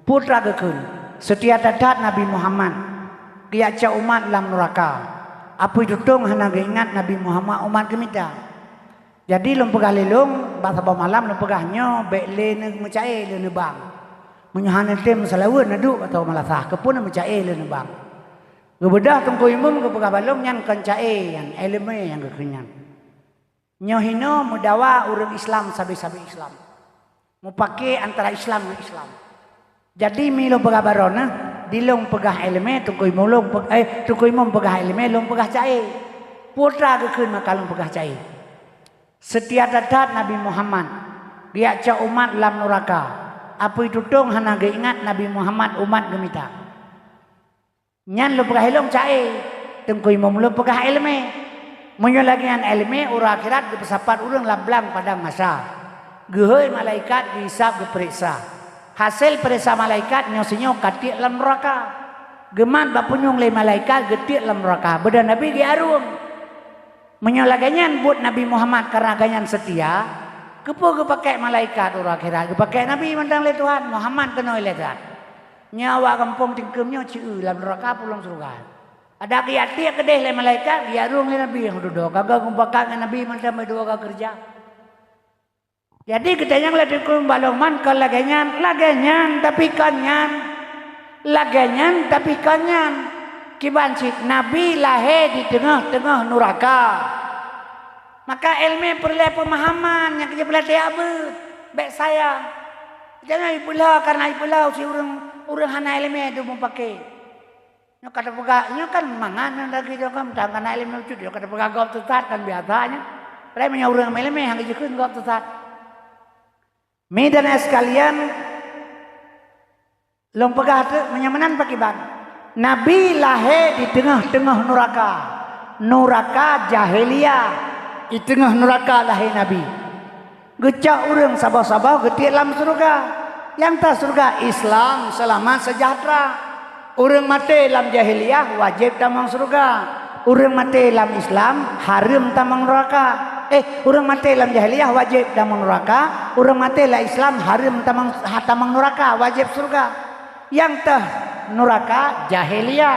Peue teuma geukheun, seutia that-that Nabi Muhammad, geujak cok umat lam nuraka. Apui tutong hana geuingat Nabi Muhammad umat geumita. Jadi lôn peugah lé lôn, bak saboh malam lôn peugah nyoe bèk lé neumeucai lé neubang. Meunyoe hana tem meusalaweuet neuduek atau meulasah, keupeue neumeucai lé neubang. Geubeudôh Teungku Imum geupeugah bak lôn nyan kon cai nyan, iéleumé nyang geukheun nyan. Nyoe hinoe meudawa ureueng Islam sabe-sabe Islam. Mupake antara Islam ngon Islam. Jadi mi lôn peugah bak droeneuh, di lôn peugah iéleumé, Teungku Imum lôn pe-, eh, Teungku Imum peugah iéleumé, lôn peugah cai. Peue teuma geukheun maka lôn peugah cai. Seutia that-that Nabi Muhammad, geujak cok umat lam nuraka. Apui tutong hana geuingat Nabi Muhammad umat geumita. Nyan lôn peugah ilôn cai, Teungku Imum lôn peugah iéleumé. Meunyoe lagèe nyan iéleumé, uroe akhirat geupeusapat ureueng lam blang padang mahsyar. Geuhôi malaikat geuhisab geupeuriksa. Hasé peuriksa malaikat nyoe sinyoe ka tiek lam nuraka. Geumat bak punyueng lé malaikat geutiek lam nuraka. Beudoh Nabi geuarung. Meunyoe lagèe nyan buet Nabi Muhammad karena gobnyan seutia, keupeue geupakèk malaikat uroe akhirat, geupakèk Nabi mantong lé Tuhan, Muhammad keunoe lé Tuhan. Nyoe awak gampông Tingkeum nyoe ci-eu lam nuraka peue lam syeuruga. Adak geujak tiek keudeh lé malaikat, geuarung lé Nabi nyang dudoe. Ka geupakat ngon Nabi mantong meudua ka keureuja. Jadi geutanyoe lé Teungku Imum bak lôn man kon lagèe nyan, lagèe nyan tapi kon nyan. Lagèe nyan tapi kon nyan. Kiban cit Nabi lahé di teungoh-teungoh nuraka. Maka iéleumé peureulèe peumahaman nyang keu jeuet peulatih abeuet, bèk sayang. Jangan ipeulha karena ipeulha si ureueng, ureueng hana iéleumé dum mupake. Nyoe ka teupeugah, nyoe kan mangat nyoe lagèe nyoe kan, meutanggana iéleumé bacut, nyoe ka teupeugah gob teusat kan biasa nyoe. Padahai meunyoe ureueng iéleumé hana jikheun gob teusat. Mi dan ayah sekalian, lôn peugah teuk meunyoe meunan pakiban. Nabi lahé di teungoh-teungoh nuraka. Nuraka jahiliyah. Di teungoh nuraka lahé Nabi. Geucok ureueng saboh-saboh geutiek lam syeuruga. Nyang teuh syeuruga Islam, seulamat, seujahteura. Ureueng maté lam jahiliyah wajéb tamong syeuruga. Ureueng maté lam Islam hareuem tamong nuraka. Eh, ureueng maté lam jahiliyah wajéb tamong nuraka. Ureueng maté lam Islam hareuem tamong, ha, tamong nuraka, wajéb syeuruga. Nyang teuh nuraka jahiliyah,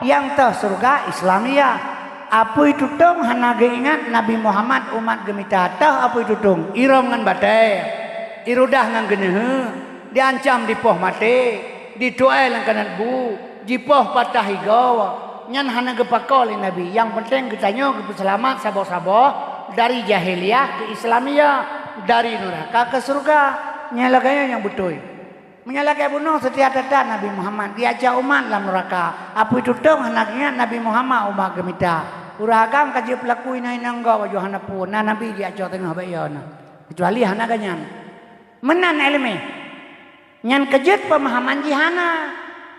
nyang teuh syeuruga Islamiyah. Apui tutong hana geuingat Nabi Muhammad umat geumita, teuh apui tutong, irôm ngon batèe, irudah ngon geuneuheuh, diancam dipoh maté, dituai lam kanat bu, jipoh patah igoe. Nyan hana geupakoe lé Nabi. Nyang peunteng geutanyoe geupeuseulamat saboh-saboh dari jahiliyah keu Islamiyah, dari nuraka keu syeuruga. Nyan lagèe nyan nyang beutôi. Meunyoe lagèe bunoe seutia that-that Nabi Muhammad, geujak cok umat lam nuraka. Apui tutong hana geuingat Nabi Muhammad umat geumita. Ureueng agam ka jeuet peulaku inong-inong gob laju hana peue, na Nabi geujak cok teungoh bak ie na. Keucuali hana geuh nyan. Meunan iéleumé. Nyan keu jeuet peumahaman jih hana.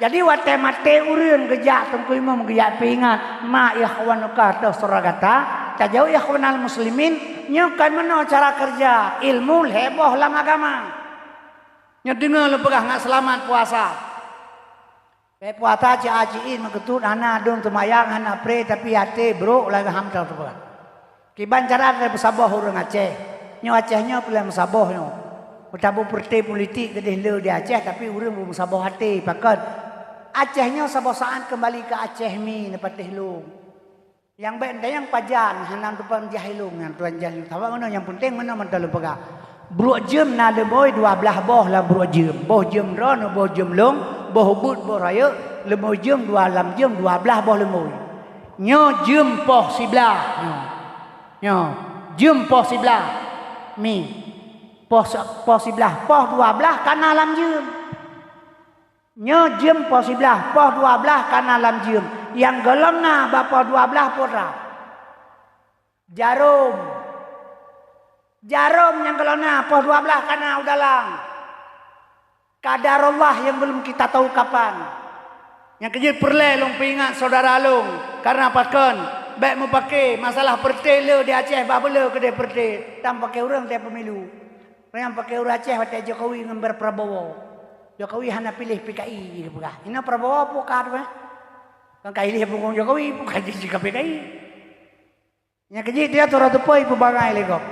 Jadi watèe maté ureueng geujak Teungku Imum geujak peuingat, ma ikhwanuka teuh syedara gata, tajaweueb ikhwanal muslimin, nyoe kon meunoe cara keureuja, ilmu lhèe boh lam agama. Nyoe deungoe lôn peugah ngat seulamat puasa. Bèk puasa cit a cit in meukeutut hana dum seumayang hana pré tapi até brok lagèe ham teupeugah. Kiban cara teupeusabôh ureuëng Aceh. Nyoe Aceh nyoe peureulèe meusaboh nyoe. Meutabu peureuté politik keudeh le di Aceh tapi ureuëng beumeusaboh até pakon. Aceh nyoe saboh saat keumbali keu Aceh mi neupatéh lôn. Nyang bèk tanyong pajan hana tupang jah ilong nyan tuan jah ilong. Sabab meunoe nyang peunteng meunoe mantong lôn peugah. Bruek jeuem na leumoi dua blaih boh lam bruek jeuem. Boh jeuem droeneuh, boh jeuem lông, boh ubeut, boh rayeuk, leumoi jeuem dua lam jeuem dua blaih boh leumoi. Nyoe jeuem poh siblaih. Nyoe. Nyoe jeuem poh siblaih. Mi. Poh se-, poh siblaih, poh dua blaih ka na lam jeuem. Nyoe jeuem poh siblaih, poh dua blaih ka na lam jeuem. Nyang gohlom na bak poh dua blaih peue teuma? Jarom. Jarom nyang gohlom na poh dua blaih ka na u dalam. Qadarullah yang belum kita tahu kapan. Nyang keujeuet peureulèe lôn peuingat syedara lôn, karena pakon bèk meupaké masalah peureuté le di Aceh bah beuleu keudeh peureuté, tan paké ureuëng teuh pemilu. Nyang paké ureuëng Aceh watèe Jokowi ngon Prabowo. Jokowi hana piléh P K I jipeugah. Inoe Prabowo peue ka tu, eh? Kan ka ilèe punggung Jokowi, peue ka jih ka P K I. Nyang keujih dia teuroh teupeu ipeubangai lé gob.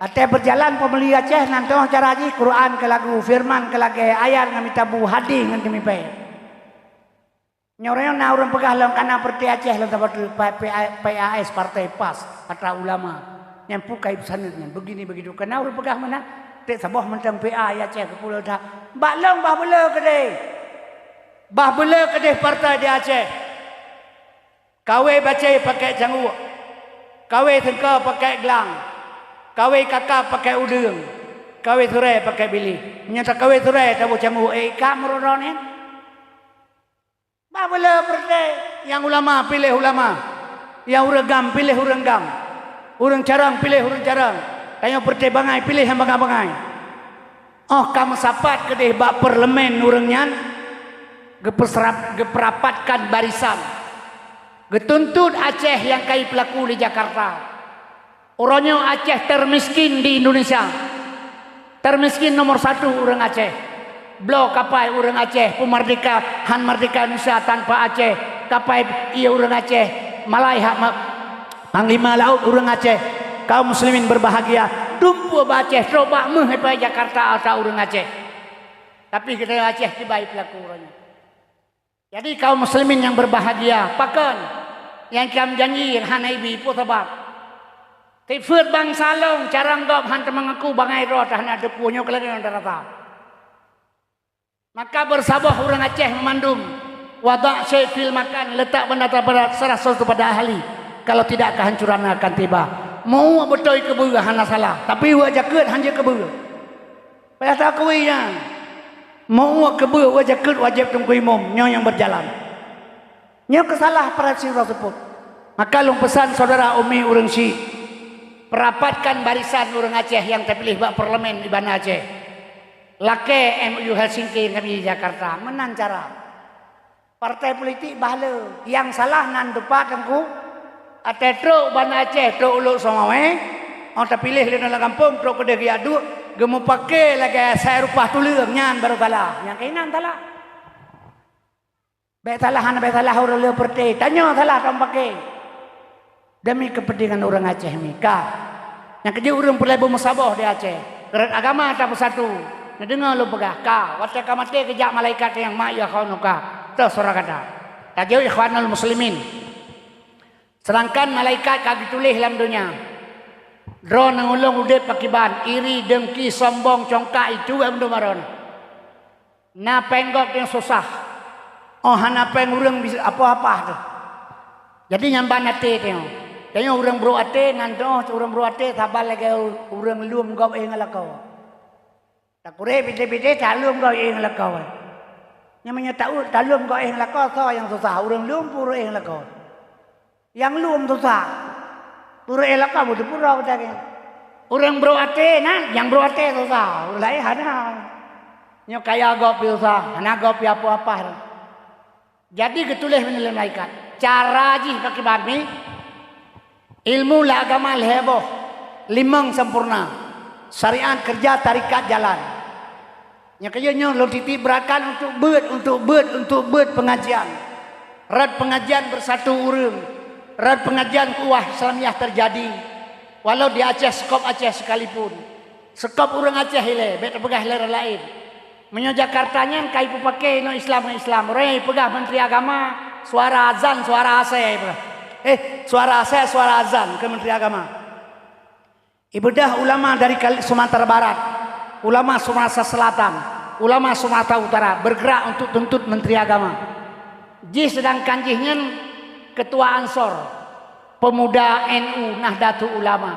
Watèe beujalan peumeli Aceh nan teungoh cara jih Quran keu lagu, firman keu lagèe, ayat ngon mita bu, hadih ngon teumipèe. Nyoe na ureuëng peugah lom kana peureuté Aceh lom saboh teuk P-, P-, P A S, Partai P A S, atra ulama. Nyang peue kai peusaneut nyan, begini begitu. Kana ureuëng peugah meunan, trép saboh mantong P A di Aceh keu pulo that. Bak lôn bah beuleu keudeh. Bah beuleu keudeh partai di Aceh. Kawé bacé pakai cangguek. Kawé seungko pakai glang. Kawé kakab pakai udeueng. Kawé surée pakai biléh. Meunyoe takawé surée taboh cangguek, eh, ka meurodon nyan. Bah beuleu peureuté, nyang ulama piléh ulama, nyang ureuëng GAM piléh ureuëng GAM, ureuëng carông piléh ureuëng carông, tanyoe peureuté bangai piléh nyang bangai-bangai. Óh ka meusapat keudeh bak parlemen ureuëng nyan, geupeusera-, geupeurapatkan barisan, geutuntot Aceh nyang kai peulaku di Jakarta. Uroe nyoe Aceh termiskin di Indonesia. Termiskin nomor satu ureuëng Aceh. Bloe kapai ureuëng Aceh, peumerdeka, han merdeka Indonesia tanpa Aceh. Kapai ié ureuëng Aceh, malai hak ma-, panglima laôt ureuëng Aceh. Kaum muslimin berbahagia. Dumpeue bak Aceh, trok bak méuh ipai Jakarta atra ureuëng Aceh. Tapi geutanyoe Aceh kibai peulaku uroe nyoe. Jadi kaum muslimin nyang berbahagia, pakon nyang kiam janji hana ibi peue sabab? Sifeuet bansa lôn carông gob han teumangaku bangai droe teuh hana teupeue nyoe keulagèe ngon rata. Maka beursaboh ureuëng Aceh meumandum, wada' syai' fil makan, letak benda pada sarah sesuatu pada ahli, kalau tidak kehancuran akan tiba. Meuuek beutôi keubeue hana salah, tapi uek jakeuet hanjeuet keubeue. Payah takui nyan. Meuuek keubeue uek jakeuet wajéb teungku imum nyoe nyang beujalan. Nyoe keusalah para syedara seupôt. Maka lôn peusan syedara umi ureuëng syiek, peurapatkan barisan ureuëng Aceh nyang teupiléh bak parlemen di Banda Aceh. Lakée M O U Helsinki ngon I Jakarta meunan cara. Partai politik bah le, nyang salah nan teumpat teungku. Watée trok Banda Aceh, trok Ulok Seumawée, óh teupiléh lé lam gampông, trok keudeh geujak duek, geumeupaké lagée asai rupa tuleueng, nyan barô salah. Nyang keunan salah. Bék salah, hana bék salah ureuëng le peureuté. Tanyoe salah tameupaké. Demi kepentingan ureuëng Aceh mika. Nyang keujeuet ureuëng peureulée beumeusaboh di Aceh. Rot agama tapeusatu. Neudeungoe lôn peugah ka. Watée ka maté geujak malaikat nyang mak ya khanuka. Toh surah kata. Tajaweueb ikhwanul muslimin. Sedangkan malaikat ka geutuléh lam donya. Droeneuh ulôn udeb pakiban, iri, dengki, sombong, congkak, itu gak meudobaron. Na péng gob nyang susah. Oh hana péng ureuëng bisa apa-apa tu. Jadi nyang ban até teuh. Teuh ureuëng brok até nan teuh ureuëng brok até saban lagée ureuëng lom gob éh ngon lakoe. Takuré pité-pité talom gob éh ngon lakoe. Nyang meunyoe taeu talom gob éh ngon lakoe soe nyang susah ureuëng lom peue ureuëng éh ngon lakoe. Nyang lom susah. Ureuëng éh lakoe beuteupeurok geutanyoe. Ureuëng brok até na, nyang brok até susah. Ureuëng laén hana. Nyoe kaya gob pih susah, hana gob pih apa-apa. Jadi geutuléh meunyoe lé malaikat. Cara jih pakiban mi, ilmu lam agama lhée boh, limong sempurna, syariat kerja tarikat jalan. Nyang keujeuet nyoe lôn titik beurakan untuk beuet, untuk beuet, untuk beuet pengajian. Rot pengajian beusatu ureuëng, rot pengajian ukhuwah Islamiah teujadi. Walau di Aceh, sekop Aceh sekalipun. Sekop ureuëng Aceh ilée, bék teupeugah ilée ureuëng laén. Meunyoe Jakarta nyan ka ipeupaké inoe Islam ngon Islam, roh nyang ipeugah Menteri Agama, suara azan, suara asée ipeugah. Eh, suara asée, suara azan keu Menteri Agama. Ibeudôh ulama dari Kal-, Sumatera Barat, ulama Sumatera Selatan, ulama Sumatera Utara bergerak untuk tuntut Menteri Agama. Jih sedangkan jih nyan ketua Ansor, pemuda N U Nahdlatul Ulama.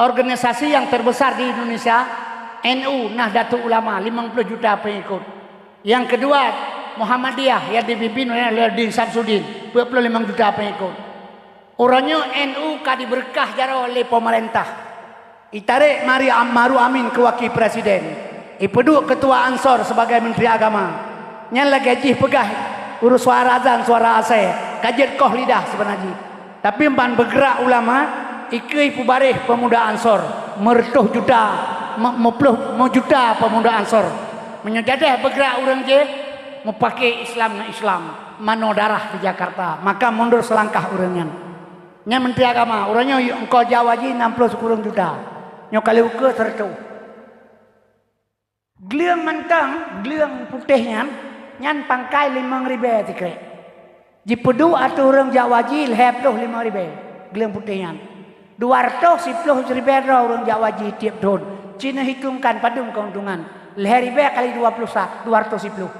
Organisasi yang terbesar di Indonesia, N U Nahdlatul Ulama, limong ploh juta pengikut. Yang kedua, Muhammadiyah yang dipimpin oleh Alauddin Samsudin, dua puluh limong juta pengikut. Uroe nyoe N U ka dibeureukat jaroe lé peumeurintah. Itarek Mari Am-, Ma'ruf Amin keu wakil presiden. Ipeuduek keutua Ansor sebagai menteri agama. Nyan lagée jih peugah ureuëng suara azan, suara asée, ka jeuet koh lidah sibeuna jih. Tapi ban beugrak ulama, ikeue peubareh peumuda Ansor, meureutoh juta, me-, meuploh meujuta peumuda Ansor. Meunyoe jadeh beugrak ureuëng jih, meupaké Islam ngon Islam, manoe darah di Jakarta, maka mundur seulangkah ureuëng nyan. Nyan Menteri Agama, uroe nyoe engkau Jawa jih nam ploh sikureueng juta. Nyoe kali ukeue seureutoh. Gleueng mantong, gleueng putéh nyan, nyan pangkai limong ribée sikrek. Jipeuduek ateueh ureuëng Jawa jih lhée ploh limong ribée, gleueng putéh nyan. Dua reutôh siploh ribée droe ureuëng Jawa jih tieb thon. Ci neuhitungkan padum keuntungan. Lhée ribée kali dua ploh sa, dua reutôh siploh.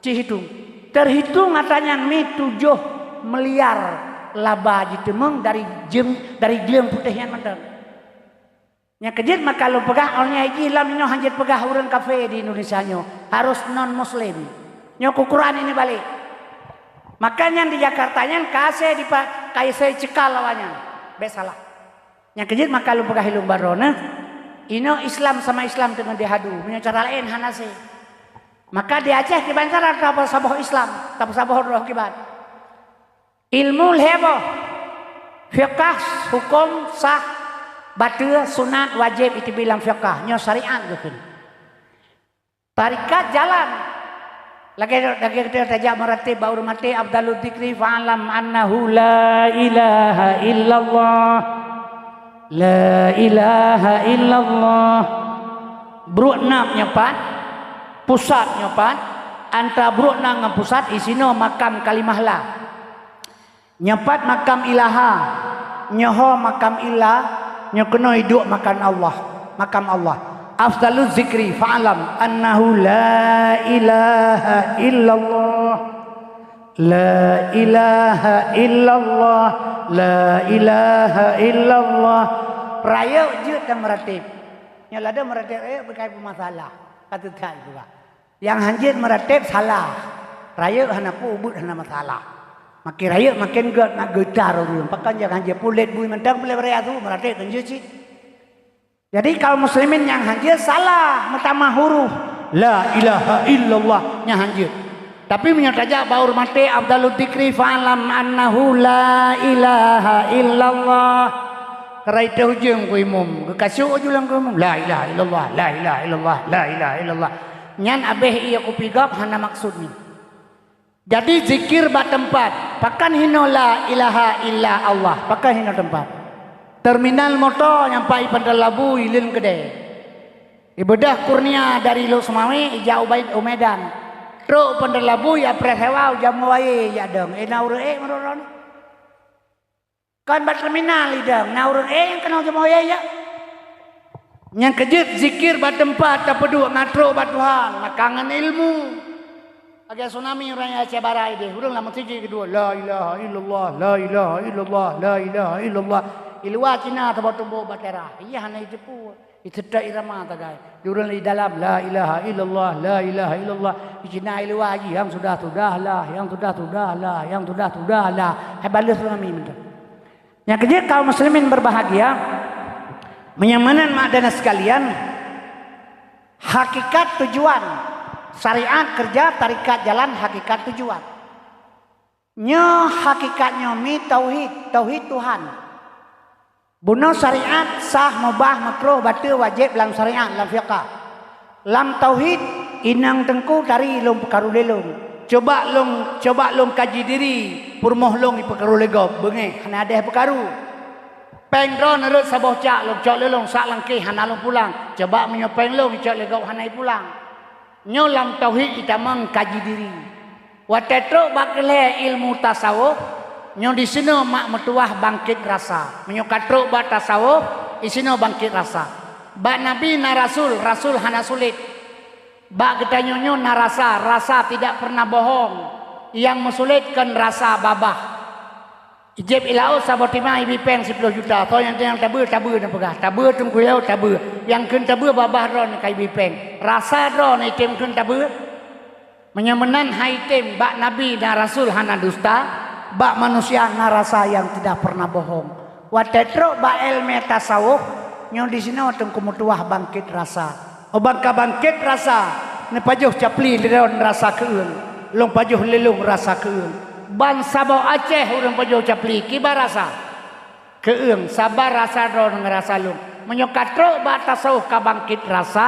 Ci hitong. Teuhitong atra nyan mi tujoh miliar laba jiteumeung dari jeueng, dari gleueng putéh nyan mantong. Nyang keujeuet maka lôn peugah, awaknyan jih lam inoe hanjeuet peugah ureuëng kafé di Indonesia nyoe, harus non muslim. Nyoe keu Quran ini balik. Maka nyan di Jakarta nyan ka asée dipa-, ka asée cekal awaknyan. Bék salah. Nyang keujeuet maka lôn peugah ilong baroe neuh, inoe Islam sama Islam teungoh dihadu, meunyoe cara laén hana asée. Maka di Aceh kiban cara tapeusaboh Islam, tapeusaboh droe kiban. Ilmu lhée boh. Fiqah, huköm, sah, bateue, sunat, wajéb, iteubilang fiqah. Nyoe syariat geukheun. Tarikat jalan. Lagée, lagée geutanyoe tajak meurateb bak ureuëng maté, afdalu dzikri fa'lam annahu la ilaha illallah. La ilaha illallah. Bruek nam nyoe pat, pusat nyoe pat, antara bruek nam ngon pusat isinoe makam kalimah la. Nyoe pat makam ilaha, nyoe ho makam illa, nyoe keunoe iduek makam Allah, makam Allah. Afdalu dzikri fa'lam annahu la ilaha illallah. La ilaha illallah, la ilaha illallah. Rayeuk jeuet dan meurateb. Nyang lada meurateb rayeuk bukai peumasalah. Ka teutai juga. Nyang hanjeuet meurateb salah. Rayeuk hana peue, ubit hana masalah. Makin rayeuk makin gét nak geutar ureuëng. Pakon jak hanjeuet pulet bui mantong pulet baraya tu meurateb kan jeuet cit. Jadi kaum muslimin nyang hanjeuet salah meutamah huruf la ilaha illallah nyang hanjeuet. Tapi meunyoe tajak bak ureuëng maté afdalu dzikri fa'lam annahu la ilaha illallah. Karai teuh ujong ku imum, geukasuk uju lam ku imum, la ilaha illallah, la ilaha illallah, la ilaha illallah. Nyan abéh iya kupi gob hana maksud ni. Jadi zikir bak teumpat, pakon hinoe la ilaha illa Allah, pakon hinoe teumpat. Terminal moto nyang pai Bandar Labu ileun keudè. Ibeudôh kurnia dari Lhokseumawe ijak u Medan. Trok Bandar Labu ya preh sewa u Jamoe Waye ijak dong. Eh na ureuëng ék meurok droe. Kon bak terminal idong, na ureuëng ék nyang keunoe Jamoe Waye ya. Nyang keujeuet zikir bak teumpat tapeuduek ngon trok bak Tuhan, maka ngon ilmu. Lagée tsunami ureuëng nyang Aceh Barat ideh, ureuëng lam meuseujid keudua, la ilaha illallah, la ilaha illallah, la ilaha illallah. Iluwa Cina teuboh-teuboh bak teras, iya hana jiteupeue. Iseutôt irama tagai. Di ureuëng di dalam, la ilaha illallah, la ilaha illallah. Di Cina iluwa jih, yang sudah-sudah lah, yang sudah-sudah lah, yang sudah-sudah lah. Hai balas ureuëng amin tu. Nyang keujeuet kaum muslimin berbahagia, meunyoe meunan mak dan sekalian, hakikat tujuan syariat kerja tarikat jalan hakikat tujuan. Nyoe hakikat nyoe mi tauhid, tauhid Tuhan. Bunoe syariat sah, mubah, makruh, bateue, wajéb lam syariat, lam fiqah. Lam tauhid, Inong teungku tari lôn peukaru lé lôn. Coba lôn, coba lôn kaji diri, peurumoh lôn ipeukaru lé gob, beungéh hana deh peukaru. Péng droeneuh rhot saboh cak lôn cok lé lôn sak langkéh hana lôn pulang. Coba meunyoe péng lôn icok lé gob hana ipulang. Nyoe lam tauhid itamong kaji diri. Watée trok bak keuhé ilmu tasawuf, nyoe disinoe mak meutuwah bangkét rasa. Meunyoe ka trok bak tasawuf, disinoe bangkét rasa. Bak nabi na rasul, rasul hana sulet. Bak geutanyoe nyoe na rasa, rasa tidak pernah bohong. Nyang meusulet kon rasa babah. Ijép ilaôt saboh timang ibi péng siploh juta, soe nyang, nyang tabeue, tabeue neupeugah. Tabeue teungku yao, tabeue. Nyang kheun tabeue babah droeneuh ka ibi péng. Rasa droeneuh item kheun tabeue? Meunyoe meunan hai tem bak nabi dan rasul hana dusta, bak manusia na rasa nyang tidak pernah bohong. Watée trok bak iéleumé tasawuf, nyoe disinoe teungku meutuwah bangkét rasa. Óh ban ka bangkét rasa, neupajoh capli lé droeneuh rasa keueung, lôn pajoh lé lôn rasa keueung. Ban saboh Aceh ureuëng pajoh capli kiban rasa. Keueung, saban rasa droeneuh ngon rasa lôn. Meunyoe ka trok bak tasawuf ka bangkét rasa,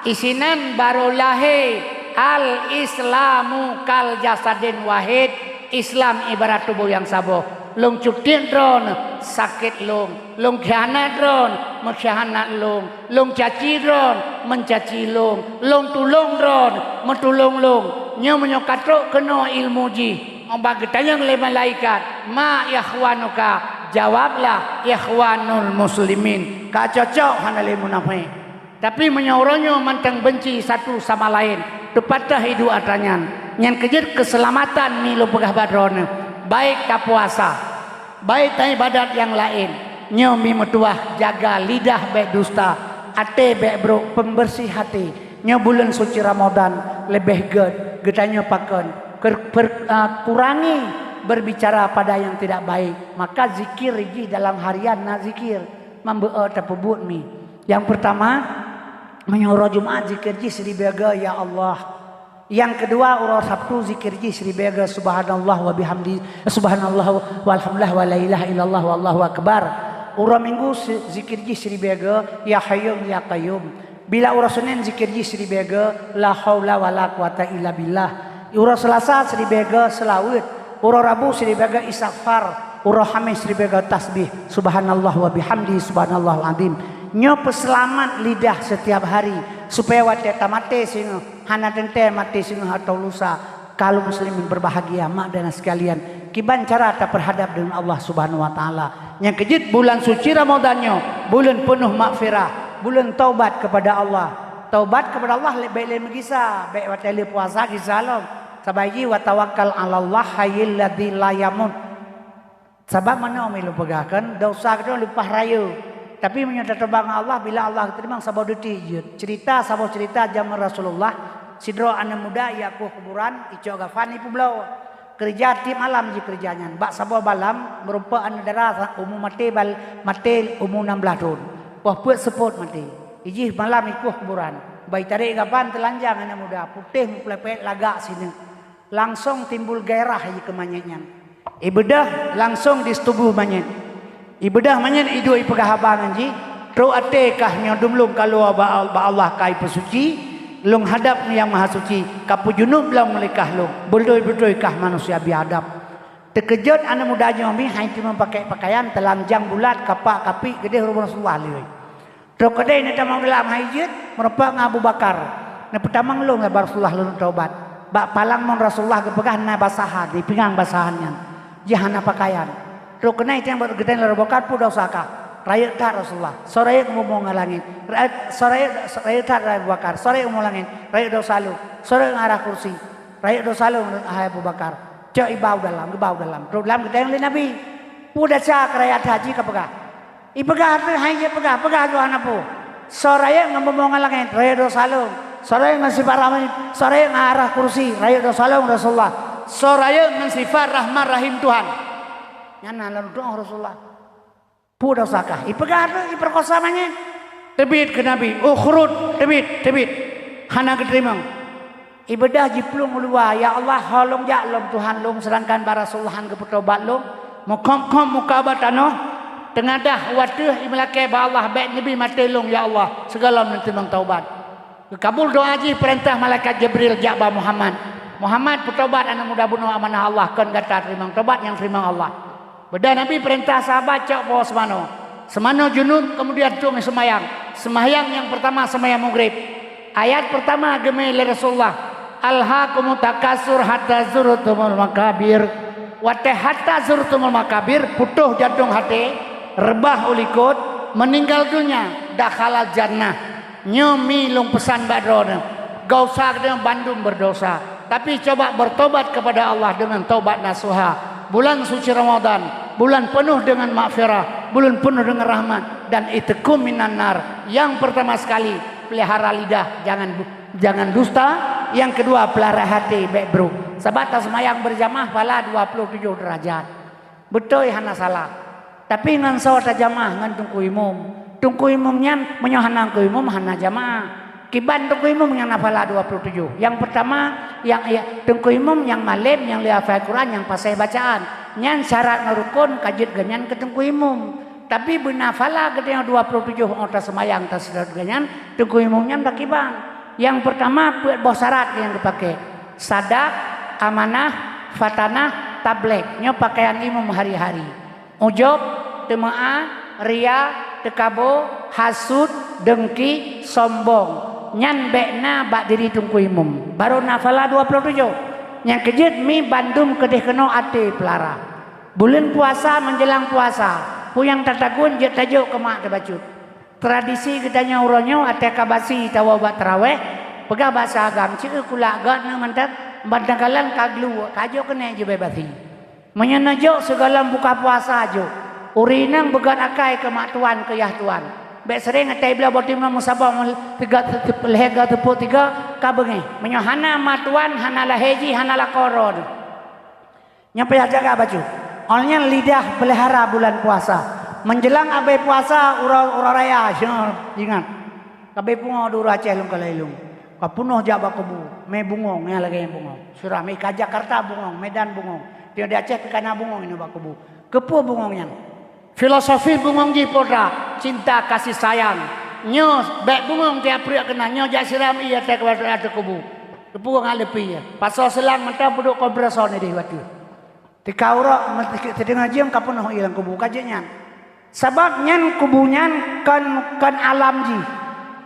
isinan barô lahé al-Islamu kal jasadin wahid, Islam ibarat tuboh nyang saboh. Lôn cutiek droeneuh, sakét lôn. Lôn khianat droeneuh, meukhianat lôn. Lôn caci droeneuh, meucaci lôn. Lôn tulông droeneuh, meutulông lôn. Nyoe meunyoe ka trok keunoe ilmu jih, óh ban geutanyong lé malaikat, "Ma ikhwanuka?" Jawablah, "Ikhwanul muslimin." Ka cocok hana lé munafék. Tapi meunyoe uroe nyoe mantong beunci satu sama laén, teupatéh iduek atra nyan, nyan keu jeuet keuseulamatan mi lôn peugah bak droeneuh, baik tapuasa, baik taibadat nyang laén, nyoe mi meutuwah jaga lidah bék dusta, até bék brok, pembersih hati. Nyoe buleuen suci Ramadan leubeh gét geutanyoe pakon keur-, per-, a, kurangi berbicara pada yang tidak baik. Maka zikir jih dalam harian na zikir, mambeuet tapeubuet mi. Nyang peurtama, meunyoe uroe Jumat zikir jih siribèe goe, "Ya Allah." Nyang keudua, uroe Sabtu zikir jih siribèe goe, "Subhanallah wa bihamdi, subhanallah walhamdulillah wa la ilaha illallah wallahu akbar." Uroe Minggu si-, zikir jih siribèe goe, "Ya Hayyum ya Qayyum." Bila uroe Senin zikir jih siribèe goe, "La haula wala quwata illa billah." Uroe Selasa siribèe goe seulaweuet. Uroe Rabu siribèe goe istighfar. Uroe Hamis siribèe goe tasbih. Subhanallah wa bihamdi, subhanallahul azim. Nyoe peuseulamat lidah setiap hari, supaya watèe tamaté singoh, hana teuntèe maté singoh atawa lusa. Kaum muslimin berbahagia, mak dan sekalian, kiban cara tapeurhadap deungon Allah Subhanahu wa Taala. Nyang keujeuet bulan suci Ramadan nyoe, buleuen peunoh maghfirah, buleuen taubat kepada Allah. Taubat kepada Allah lé-, bèk lé meugisa, bèk watèe lheueh puasa gisa lom. Sabab jih, "Wa tawakkal 'alallah hayyil ladzi la yamut." Sabab meunoe mi lôn peugah kan, desya keudroe leupah rayeuk. Tapi meunyoe tateuba ngon Allah, bila Allah geuteurimong saboh detik jeuet. Ceurita, saboh ceurita jameun Rasulullah, sidroe aneuk muda ijak kueh kuburan, icok gafan ipeubloe. Keureuja tiep malam jih keureuja nyan. Bak saboh malam, meurumpok aneuk dara sa-, umu maté bal-, maté umu nam blaih thon. Poh peuet seupôt maté. Ijih malam ikueh kuburan. Ban itarek gafan teulanjang aneuk muda, putéh meupeuleuet lagak sineuk. Langsong timbul gairah jih keu manyét nyan. Ibeudôh langsong di tuboh manyét. Ibeudôh manyét, iduek ipeugah haba ngon jih, "Trok até kah nyoe dum lôn ka lôn bak, bak Allah ka ipeusuci, lôn hadab Nyang Mahasuci, ka peujunub lom lé kah lôn, beutôi-beutôi kah manusia biadab." Teukeujot aneuk muda nyoe mi han teumeung pakai pakaian, teulanjang bulat, kapak kapik, keudeh rumoh Rasulullah lé. Trok keudeh neutamong dalam hai jeuet, meurumpok ngon Abu Bakar. Neupeutamong lôn ngon Rasulullah lôn taubat. Bak palang mon Rasulullah geupeugah na basahan, ipingang basahan nyan. Jih hana pakaian. Trok keunoe iteng bak geutanyoe lôn Abu Bakar, "Peue desya kah?" "Rayeuk that Rasulullah." "Soe rayeuk ngon bumoe ngon langét?" "Rayeuk, soe rayeuk, rayeuk that Abu Bakar." "Soe rayeuk ngon bumoe langét?" "Rayeuk desya lôn." "Soe rayeuk ngon arah kursi?" "Rayeuk desya lôn, hai Abu Bakar." "Cok iba u dalam, geuba u dalam." Trok dalam geutanyong lé Nabi. "Peue desya kah rayeuk that?" Jih ka peugah. Ipeugah teuk hai jeuet peugah, peugah jih hana peue. "Soe rayeuk ngon bumoe ngon langét, rayeuk desya lôn. Soe rayeuk ngon sifat rahmat, soe rayeuk ngon arah kursi, rayeuk desya lôn Rasulullah. Soe rayeuk ngon sifat rahman rahim Tuhan." Nyan na lôn tu'oh Rasulullah. "Peue desya kah?" Ipeugah teuk, ipeurkosa manyét. Teubiet keu Nabi, "Ukhrud, teubiet, teubiet." Hana geuteurimong. Ibeudôh jiplueng u luwa, "Ya Allah, ho lôn jak lom Tuhan lôn, seudangkan bak Rasulullah han geupeutaubat lôn." Meukhom-khom muka bak tanoh, teungadah u ateueh, imeulakèe bak Allah, "Bèk neubi maté lôn, ya Allah, sigohlom neuteurimong taubat." Geukabul doa jih peurintah malaikat Jibril jak bak Muhammad. Muhammad, peutobat aneuëk muda bunoe amanah Allah, kon gata teurimong, tobat nyang teurimong Allah. Beda Nabi peurintah sahabat cok po seumanoe. Seumanoe junub, kemudian tueng seumayang. Seumayang nyang peurtama seumayang Maghrib. Ayat peurtama geumé lé Rasulullah, "Alhakumut takatsur hatta zurtumul maqabir." Watée hatta zurtumul maqabir, putôh jantong até, reubah u likot, meuninggal donya, dakhalal jannah. Nyoe mi lôn peusan bak droeneuh, geudosa geutanyoe bandum beurdosa, tapi coba beurtobat keupada Allah deungon taubat nasuha. Bulan suci Ramadan, bulan peunoh deungon maghfirah, bulan peunoh deungon rahmat, dan itkum minan nar. Nyang peurtama sekali, peulihara lidah, jangan bu-, jangan dusta. Nyang keudua, peulihara até, bék brok. Sabab taseumayang beurjamaah phala dua ploh tujoh deurajat. Beutôi hana salah. Tapi ngon soe tajamaah? Ngon teungku imum. Teungku imum nyan, meunyoe hana teungku imum, hana jamaah. Kiban teungku imum nyang na phala dua ploh tujoh. Nyang peurtama, nyang, ya, teungku imum nyang malém, nyang lheueh hafai Quran, nyang paséh bacaan. Nyan syarat ngon rukon ka jeuet geuhnyan keu teungku imum. Tapi beuna phala geutanyoe dua ploh tujoh óh taseumayang taseudot geuhnyan, teungku imum nyan bak kiban. Nyang peurtama, peuet boh syarat nyang geupaké. Sadak, amanah, fatanah, tablék. Nyoe pakaian imum hari-hari. Ujob, teumeu'ah, ria, teukabo, hasut, deungki, sombong. Nyan bék na bak diri teungku imum. Barô na phala dua ploh tujoh. Nyang keujeuet mi bandum keudeh keunoe até peulara. Buleuen puasa, meunjeulang puasa, peue nyang tatagun jeuet tajok keu mak teubacut. Tradisi geutanyoe uroe nyoe, até ka basi tawoe bak tarawéh, peugah basa agam, ceu'eu kulak gét neuh mantong, ban teukalon ka gluek, ka jok keuneuk jibée basi. Meunyoe neujok sigohlom buka puasa jok, ureueng inong beugét akai keu mak tuan, keu yah tuan. Bék seuréng até bloe boh timoh meusaboh, teuga lhée ga teupeu tiga, ka beungéh. Meunyoe hana mak tuan, hana lahé jih, hana lakoe droe. Nyan payah jaga bacut. Awaknyan lidah peulihara bulan puasa. Meunjeulang abée puasa, uroe, uroe raya, syeue, ingat. Ka abée pungo di ureueng Aceh lôn kalon ilôn. Ka peunoh jak bak kubu, mé bungong, nyang lagée bungong. Sira mé ka Jakarta bungong, Medan bungong. Tiep di Aceh pih ka na bungong inoe bak kubu. Keupeue bungong nyan? Filosofi bungong jih peue that, cinta kasih sayang. Nyoe bék bungong tiep pruet keunan, nyoe jak siram ié até kubu. Keupeue ngat leupie? Pasoe seulang mantong peuduek kompresor nideh watée. Teuka uroe, teudeungoe jeuem ka peunoh ié lam kubu, ka jeuet nyan. Sabab nyan kubu nyan kon, kon alam jih.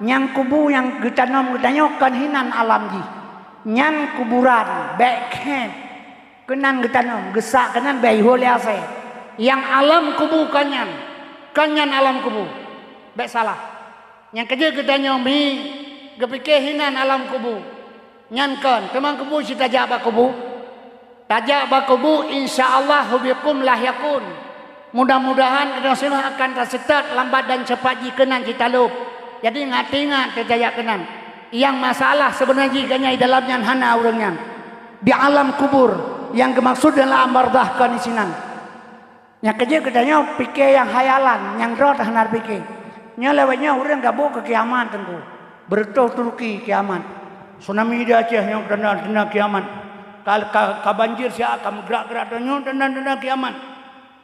Nyang kubu nyang geutanom geutanyoe kon hinan alam jih. Nyan kuburan, bék khém. Keunan geutanom, geusak keunan bék ihôi lé asée. Nyang alam kubu kon nyan, kon nyan alam kubu. Bék salah. Nyang keujeuet geutanyoe mi geupike hinan alam kubu. Nyan kon, teuma kubu cit tajak bak kubu. Tajak bak kubu, insya Allah, hubikum lah yakun. Mudah-mudahan geutanyoe singoh akan taseutôt lambat dan cepat jih keunan cit talop. Jadi, ngat ingat tajak keunan. Nyang masalah seubeuna jih geutanyoe di dalam nyan hana ureuëng nyan. Di alam kubur, nyang geumaksud dalam alam barzakh kon disinan. Nyang keujeuet geutanyoe pike nyang hayalan, nyang droe hana pike. Nyoe lewat nyoe ureuëng gabuk keu kiamat teungku. Beureutoh Turki kiamat. Tsunami di Aceh nyoe tanda-tanda kiamat. Ka, ka, ka banjir siat ka meugrak-grak tanyoe tanda-tanda kiamat.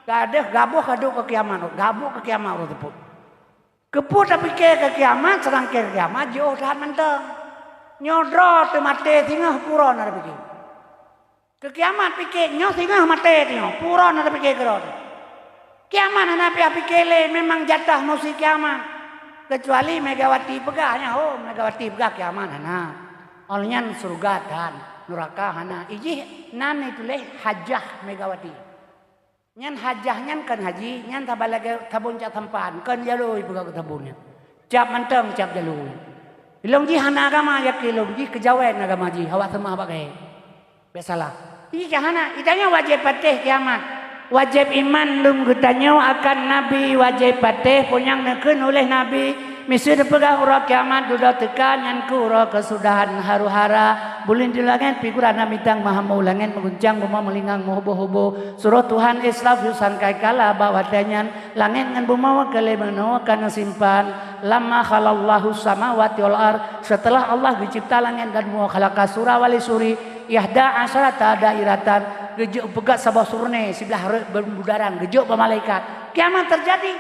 Ka deuh gaboh ka duek keu kiamat, gabuk keu kiamat uroe teupeu. Keupeue tapike keu kiamat, seudangkan kiamat jiôh that mantong. Nyoe droe teumaté singoh pue uroe na tapike. Keu kiamat pike, nyoe singoh maté nyoe, pue uroe na tapike keudroe. Kiamat hana payah pike lé, memang jatah musi kiamat. Keucuali Megawati peugah, nyan ho Megawati peugah kiamat hana. Awaknyan syeuruga dan nuraka hana. Ijih nan ituléh hajah Megawati. Nyan hajah nyan kon haji, nyan saban lagée sabon cap sampan, kon jalôi peugah keu sabon nyan. Cap mantong cap jalôi. Ilong jih hana agama, yakin ilong jih keujawen agama jih, awak seumah bak gaya. Bék salah. Ih, ka hana, geutanyoe wajéb patéh kiamat. Wajéb iman lom geutanyoe akan Nabi, wajéb patéh peue nyang neukheun uléh Nabi. Miseue teupeugah uroe kiamat dudoe teuka, nyan keuh uroe keusudahan haru-hara. Buleuen di langét, figura na bintang meuhambo, langét meuguncang, bumoe meulingang meuhuboh-huboh. Surôh Tuhan éh seulaf yue sangkai kala bak watée nyan. Langét ngon bumoe ka lheueh meunoe ka neusimpan. Lamma khalaqallahu samawati wal ard, seuteulah Allah geucebta langét dan bumoe, khalaqa sura wali suri, ihda asyarata dairatan, geujok peugét saboh surnée siblah rot beudaran, geujok bak malaikat. Kiamat teujadi.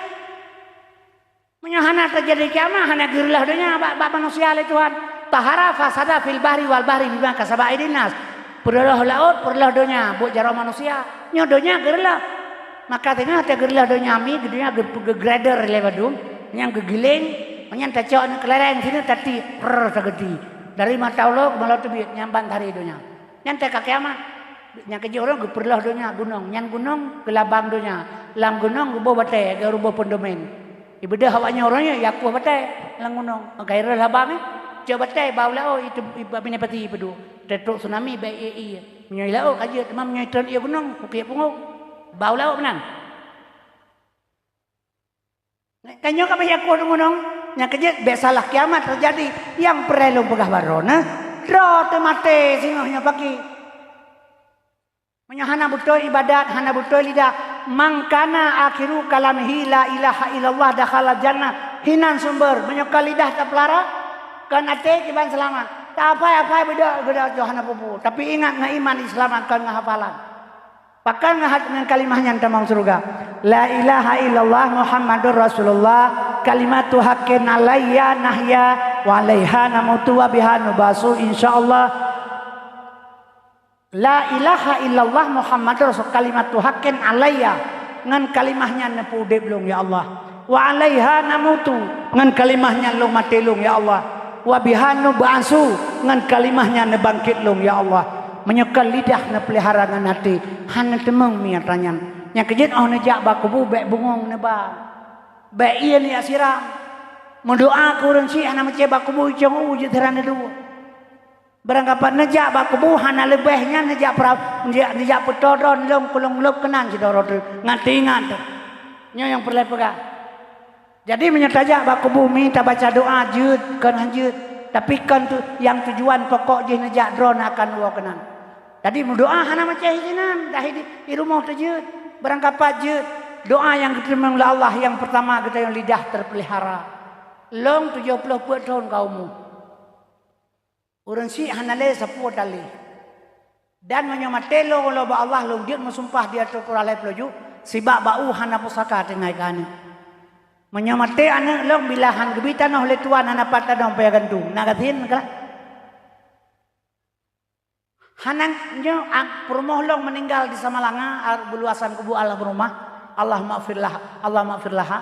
Meunyoe hana teujadi kiamat, hana geureulah donya bak, bak manusia lé Tuhan. Zahara fasada fil bahri wal bahri bima kasabat aidin nas. Peureulôh laôt, peureulôh donya, buet jaroe manusia. Nyoe donya geureulôh. Maka teungoh teugeureuloh donya mi, donya geu-, geugrader lé bandum, nyang geugiléng, nyan tacok aneuk keuléreng sineuk tati, prrr, sageuti. Dari mata ulo keu mata teubiet, nyan ban tari donya. Nyan teuka kiamat. Nyang keujeuet ureuëng geupeureuloh donya gunong, nyan gunong geulabang donya. Lam gunong geuboh batée, geuruboh peudomen. Ibeudôh awaknyan uroe nyoe, ya kueh batée lam gunong. Maka ireueh labang, eh. Cok batée, bau laôt, itu, iba-, binéh pati ipeuduek. Teutrok tsunami, bèk ié-ié. Meunyoe laôt ka jeuet, teuma meunyoe tron ié gunong, kukiek pungo. Bau laôt meunan. Tanyoe ka payah kueh gunong, nyang keujeuet bèk salah kiamat teujadi. Nyang peureulèe lôn peugah baroe na, droe teumaté singoh nyoe pagi. Meunyoe hana beutôi ibadat, hana beutôi lidah, "Man kana akhiru kalamihi la ilaha illallah dakhalal jannah." Hinan sumber, meunyoe ka lidah tapeulara, kon até kiban seulamat. Taphai-aphai beudôk, beudôk jih hana peue-peue. Tapi ingat ngon iman Islam kon ngon hafalan. Pakon ngon hat-, ngon kalimah nyan tamong syeuruga. La ilaha illallah Muhammadur Rasulullah, kalimatu haqqin alayya nahya, wa alaiha namutu wa biha nubasu, insyaallah. La ilaha illallah Muhammadur Rasul, kalimatu haqqin alayya, ngon kalimah nyan neupeuudeb lôn, ya Allah. Wa alaiha namutu, ngon kalimah nyan lôn maté lôn, ya Allah. Wa biha nub'asu, ngon kalimah nyan neubangkét lôn, ya Allah. Meunyoe kon lidah neupeulihara ngon até, hana teumeung mi atra nyan. Nyang keujeuet óh neujak bak kubu bèk bungong neuba. Bèk ié neujak siram. Meudoa keu ureuëng syiek hana meucé bak kubu, icong u jeuet siran neudua. Barangkapat neujak bak kubu hana leubeh nyan neujak pra-, neujak, neujak peutoe droe lôn kulong lôb keunan sidroe teuk. Ngat teuingat teuh. Nyoe nyang peureulèe peugah. Jadi meunyoe tajak bak kubu mi tabaca doa jeuet, kon han jeuet. Tapi kon tu nyang tujuan pokok jih neujak droe na akan woe keunan. Jadi meudoa hana macam sinan, dah di, di rumoh teuh jeuet, barangkapat jeuet. Doa nyang geuteurimong lé Allah nyang peurtama geutanyoe lidah teupeulihara. Lôn tujoh ploh peuet thon ka umu. Ureuëng syiek hana lé sapeue tali. Dan meunyoe maté lôn, lôn bak Allah lôn jeuet meusumpah di ateueh Quran lhèe ploh ju, sibak bak u hana pusaka tinggai keu aneuk. Meunyoe maté aneuk lôn bila han geubi tanoh lé tuan hana pat tanoh payah gantung, na gasien kah? Hana nyoe, a, peurumoh lôn meuninggal di Samalanga, a, beuluasan kubu almarhumah, Allahumma firlah, Allahumma firlaha.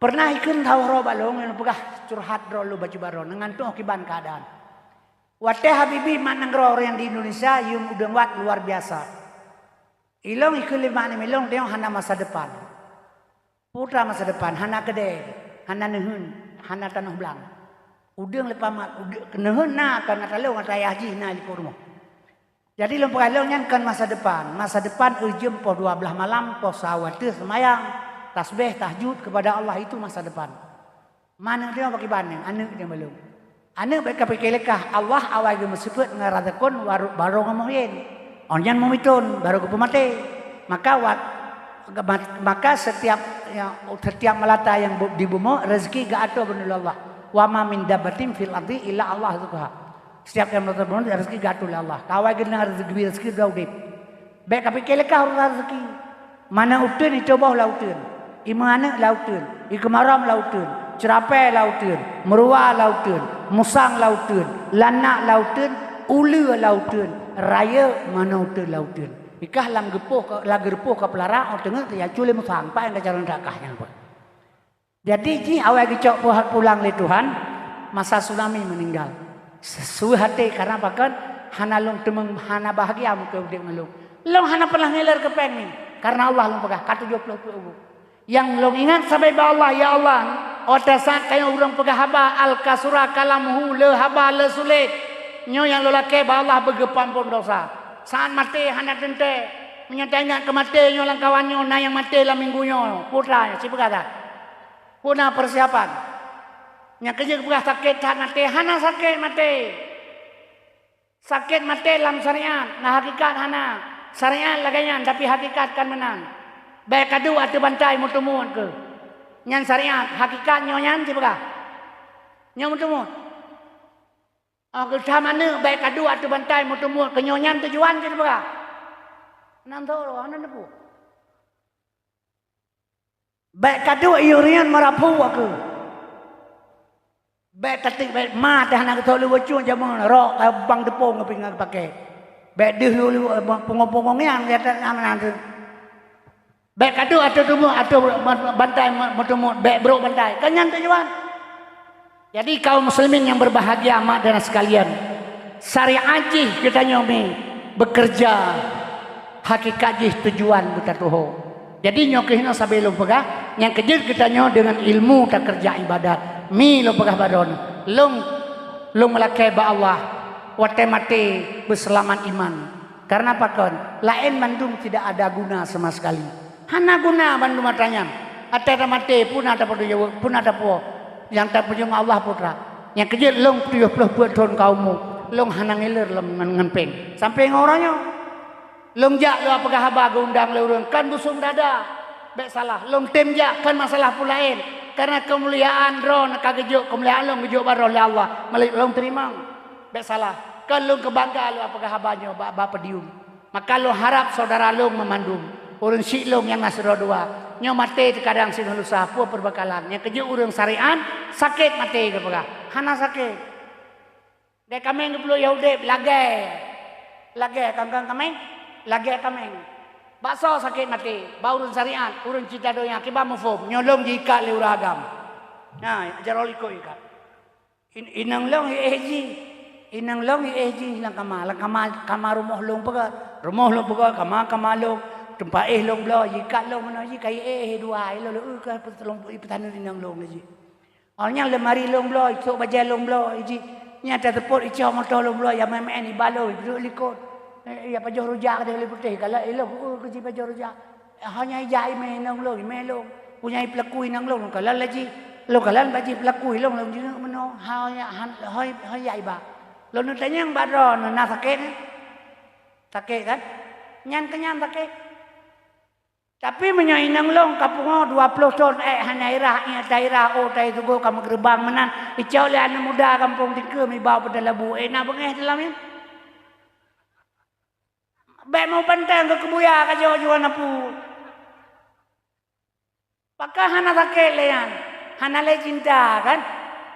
Pernah ikheun tawah roh bak lôn, lôn peugah curhat droe lôn bacut baroe, ngon tuoh kiban keuadaan. Watèe Habibie mat nanggroe ureuëng di Indonesia, yum udeueng wat luar biasa. Ilôn ikheun lé mak nyan, ilôn tanyoe hana masa depan. Putra masa depan, hana keudè, hana neuheun, hana tanoh blang. Udeueng leupah mat, udeueng neuheun na, ka na talong ata ayah jih na likot rumoh. Jadi lôn peugah lôn nyan kon masa depan. Masa depan ureuëng jeuem poh dua blaih malam, poh sawa teuh seumayang, tasbeh, tahajud kepada Allah, itu masa depan. Aneuk tanyoe pakriban nyan, aneuk tanyoe balum. Aneuk bèk kapike leukah, Allah awai geumeusifeuet ngon Razzaqun, waru-, barô ngon Muhyin. Awai nyan meumiton, barô geupeumaté. Maka wat-, maka setiap, ya, setiap meulata nyang bu-, di bumoe, rezeki geuatur bak Allah. "Wa ma min dabbatin fil ardi illa Allah rizquha." Setiap nyang meulata bunoe rezeki geuatur lé Allah. Ka awai geudeungoe rezeki, rezeki dua udeb. Bèk kapike leukah urusan rezeki. Mana uteuen icoboh lam uteuen. Imeuaneuk lam uteuen. Ikeumaram lam uteuen. Ceurapée lam uteuen. Meuruwa lam uteuen. Musang lam uteuen. Lanak lam uteuen. Uleue lam uteuen. Rayeuk mana uteuen lam uteuen. Ikah lam geupoh ka, lam geupoh ka peulara, oh teungeut ya cule musang. Paih ka jalan dakah nyang buet. Jadi jih awai geucok puhat pulang lé Tuhan, masa tsunami meuninggal. Seusui até karena pakon hana lôn teumeung, hana bahagia meukeue udeb ngon lôn. Lôn hana pernah ngiler keu péng ni, karena Allah lôn peugah, ka tujoh ploh peuet ubu. Nyang lôn ingat sabe bak Allah, ya Allah, watée saat tanyoe ureuëng peugah haba, al-kasura kalamuhu, le haba, le sulet. Nyoe nyang lôn lakée bak Allah beugeupampon dosa. Saat maté hana teuntée, meunyoe taingat keu maté nyoe lam kawan nyoe, na nyang maté lam minggu nyoe, putra nyoe, sipeugah that. Peue na peusiapan. Nyang keujeuet peugah sakét that maté, hana sakét maté. Sakét maté lam syariat, na hakikat hana. Syariat lagée nyan, tapi hakikat kan meunan. Bèk kaduek ateueh bantai meuteumuet keuh. Nyan syariat, hakikat nyoe nyan sipeugah. Nyoe meuteumuet. Oh, geutham aneuk bèk kaduek ateueh bantai meuteumuet keu nyoe nyan tujuan jih peugah. Nan tho, hana neupeu. Bèk kaduek yue rian meuraphu keuh. Bèk tatik, bèk ma teuh hana geusok lé wacung jameun rok, eh, bang deupông ngon pingan geupakè. Bèk deuh lé, lé, eh, pungo-pungo ngiang di ateueh amanah teuh. Bèk kadeuh ateueh teumut, ateueh bantai meuteumut, bèk brok bantai. Kan nyan tujuan. Jadi kaum muslimin yang berbahagia, mak dan sekalian, syariat jih geutanyoe mi bekerja, hakikat jih tujuan beutatuho. Jadi nyoe keuh hinoe sabe lôn peugah, nyang keujeuet geutanyoe deungon ilmu takeureuja ibadat. Mi lôn peugah bak droeneuh, lôn, lôn meulakèe bak Allah, watèe maté beuseulamat iman. Karena pakon? Laén mandum tidak ada guna sama sekali. Hana guna bandum atra nyan. Atra tamaté, peue na tapeujaweueb, peue na tapeue. Nyang tapeujeuet ngon Allah peue atra. Nyang keujeuet lôn tujoh ploh peuet thon ka umu, lôn hana ngiler lom ngon, ngon péng. Sampoe ngon uroe nyoe. Lôn jak lôn peugah haba geuundang lé ureueng, kan busong dada. Bèk salah. Lôn tem jak, kan masalah peue laén. Karena keumuliaan droeneuh ka geujok, keumuliaan lôn geujok bak droeneuh lé Allah. Meulik lôn teurimong. Bèk salah. Kan lôn keubangga lôn peugah haba nyoe bak, bak podium. Maka lôn harab syedara lôn meumandum, ureueng syiek lôn nyang na sidroe dua, nyoe maté teukadang singoh lusa, peue peubakalan. Nyang keujeuet ureueng syariat, sakét maté geupeugah. Hana sakét. Dai kaméng geupluek yah udeb, lagèe. Lagèe kangkang kaméng, lagèe kaméng. Bak soe sakét maté, bak ureueng syariat, ureueng cinta donya, kiban muphom, nyoe lôn jiikat lé ureueng agam. Na, jaroe likot ikat. In-, inong lôn iéh jih. Inong lôn iéh jih lam kama. Lam kama, kama rumoh lôn peugah. Rumoh lôn peugah, kama, kama lôn. Teumpat éh lôn bloe, jikat lôn meunoe jih, ka iéh dua, ilôn lôn, "Eu, ka peutulông, ipeutanun inong lôn lé jih." Oh, nyan lemari lôn bloe, isôk bajèe lôn bloe jih. Nyan tateupot icok moto lôn bloe, ya meu'en-meu'en iba lôn, iduek likot. Eh, ya pajoh rujak ka lé putéh, kalon ilôn, "Eu, keuji pajoh rujak." Ho nyan ijak imè inong lôn, imè lôn. Peue nyan ipeulaku inong lôn, lôn kalon laju. Lôn kalon bak jih peulaku ilôn, lôn jeuet meunoe. Ho nyan, han, ho, ho ijak iba. Lôn neutanyong bak droeneuh, na sakét nyan? Sakét kan? Nyan keuh nyan sakét. Tapi meunyoe inong lôn ka pungo dua ploh thon, ék hana irah, ié tairah, oh, tai tugoe ka meugeurubang meunan, icok lé aneuk muda gampông Tingkeue miba u Padang Labu, ék na beungéh dalam nyan? Bèk meubanteng keu keubuya ka jok juan apu. Pakon hana sakét lé nyan? Hana lé cinta, kan?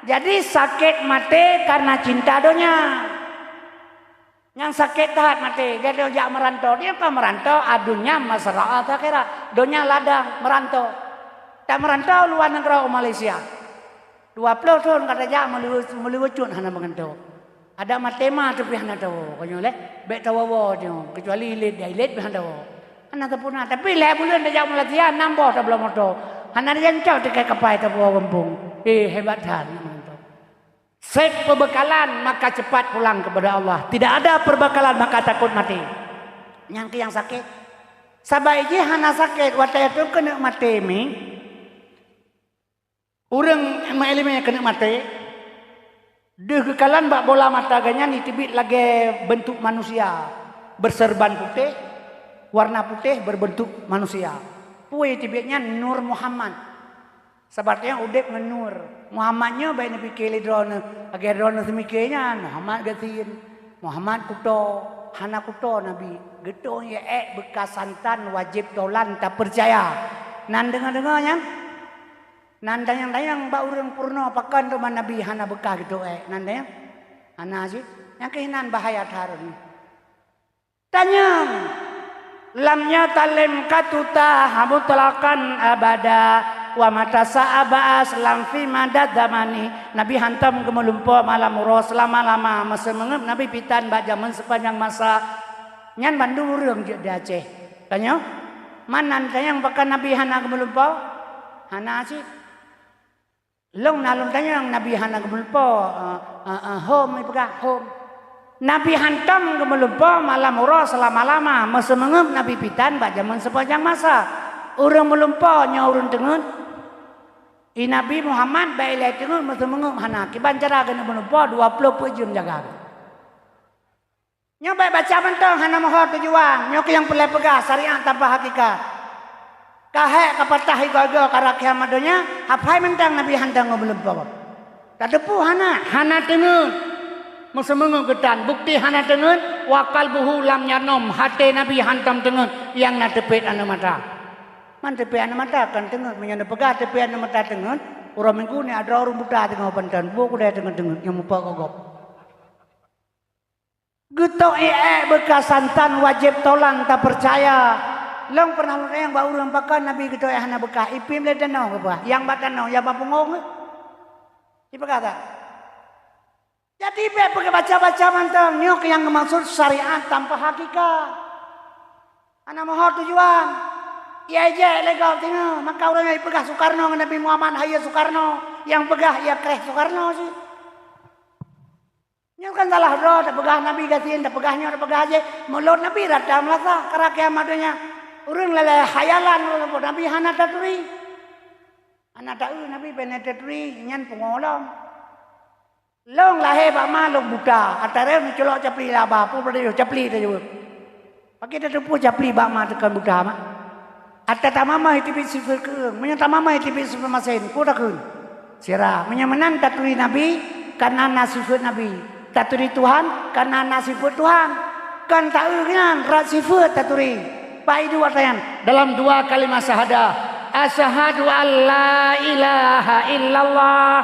Jadi sakét maté kareuna cinta donya. Nyang sakét that maté, gata jak meuranto, dia ka meuranto, adunya mazra'at akhirat. Donya ladang, meuranto. Tameuranto luwa nanggroe u Malaysia. Dua ploh thon ka tajak meuli-, meuli weucut hana meugantoe. Adak maté ma teupih hana tawoe, ka nyoe lé, bèk tawoe-woe nyoe, keucuali ilét, ilét pih hana tawoe. Hana teupuna, tapi lhèe buleuen tajak meulatihan, nam boh tabloe moto. Hana jiancok tiket kapai tapuwoe gampông. Eh, hebat that aneuk meugantoe. Sép peubekalan maka cepat pulang kepada Allah. Tidak ada perbekalan maka takut mati. Nyang keu nyang sakét. Sabai jih hana sakét, watèe teuh keuneuk maté mi. Ureuëng meuiéleumé keuneuk maté, deuh geukalon bak bola mata geuh nyan jiteubiet lagée beuntuk manusia, beuseurban putéh, warna putéh, beureubeuntuk manusia. Peue jiteubiet nyan? Nur Muhammad. Sabab nyan udeb ngon nur. Muhammad nyoe bék neupiké lé droeneuh, lagée droeneuh seumiké nyan, Muhammad gasien, Muhammad kuto, hana kuto Nabi. Geutanyoe ék beukas santan wajéb tolan tapeucaya. Nan deungoe-deungoe nyan. Nan tanyong-tanyong bak ureuëng peurunoe pakon teuma Nabi hana beukah geuto ék. Nan tanyong? Hana cit. Nyang keuh nan bahaya that nyoe. Tanyong! Lam nyoe talem ka tuta mutlaqan abada. Wa mata sya'a ba'as lam fi madad zamani. Nabi hantom geumeulumpoe malam uroe seulama-lama. Meuseumangeup Nabi pitan bak jamén seupanjang masa. Nyan bandum ureuëng jeuet di Aceh. Tanyong? Man nan tanyong pakon Nabi hana geumeulumpoe? Hana cit. Lôn na lôn tanyong, Nabi hana geumeulumpoe, eh, eh, eh, hom, ipeugah, hom. Nabi hantom geumeulumpoe malam uroe seulama-lama, meuseumangeup Nabi pitan bak jamén seupanjang masa. Ureuëng meulumpoe nyoe ureuëng teungeut. I Nabi Muhammad bak ilée teungeut, meuseumangeup hana. Kiban cara geuneuk meulumpoe dua ploh peuet jeuem jaga. Nyoe bék baca mantong hana meuho tujuan. Nyoe keuh nyang peureulée peugah syariat tanpa hakikat. Ka hék ka patah igoe-goe ka rakhé lam donya, hafai mantong Nabi hantom geumeulumpoe. Tateupeue hana? Hana teungeut. Meuseumeungeut geutan, bukti hana teungeut, wa qalbuhu lam yanom, até Nabi hantom teungeut, nyang na teupet aneuk mata. Man teupet aneuk mata kon teungeut, meunyoe neupeugah teupet aneuk mata teungeut, Uroe Minggu nyoe adroe ureuëng buta teungoh pantan, boh kudai teungeut-teungeut nyang mupa keu gob. Geutok ék beuka santan wajéb tolan tapeucaya. Lôn pernah lôn tanyong bak ureuëng pakon Nabi geutok ék hana beukah, ipiep lé tanoh geupeugah, nyang bak tanoh, nyang bak punggong geuh. Ipeugah that. Jadi bék peubaca-baca mantong, nyoe nyang geumaksud syariat tanpa hakikat. Hana meuho tujuan. Ia ijek lé gob teungoh, maka ureuëng nyang ipeugah Soekarno ngon Nabi Muhammad, hai Soekarno, nyang peugah ia kreh Soekarno cit. Nyoe kan salah droe, tapeugah Nabi gasien, tapeugah nyoe, tapeugah jih. Mulod Nabi rata meulasa, kara kiamat donya. Ureuëng lalai hayalan, ureuëng Nabi hana taturi. Hana taeu Nabi, bèk na taturi, nyan pungo lom. Lôn lahé bak ma lôn buta, ata rheueh meuculok capli laba, peue beudoh capli tajaweueb. Pakri tateupeue capli bak ma teuka buta mak? Ata tamamah teubiet sifeuet keueung, meunyoe tamamah teubiet sifeuet masen, peue takheun? Sira. Meunyoe meunan taturi Nabi, kana na sifeuet Nabi. Taturi Tuhan, kana na sifeuet Tuhan. Kon taeu nyan, rot sifeuet taturi. Pak Idu ata nyan, dalam dua kalimah syahadah, "Asyhadu an la ilaha illallah."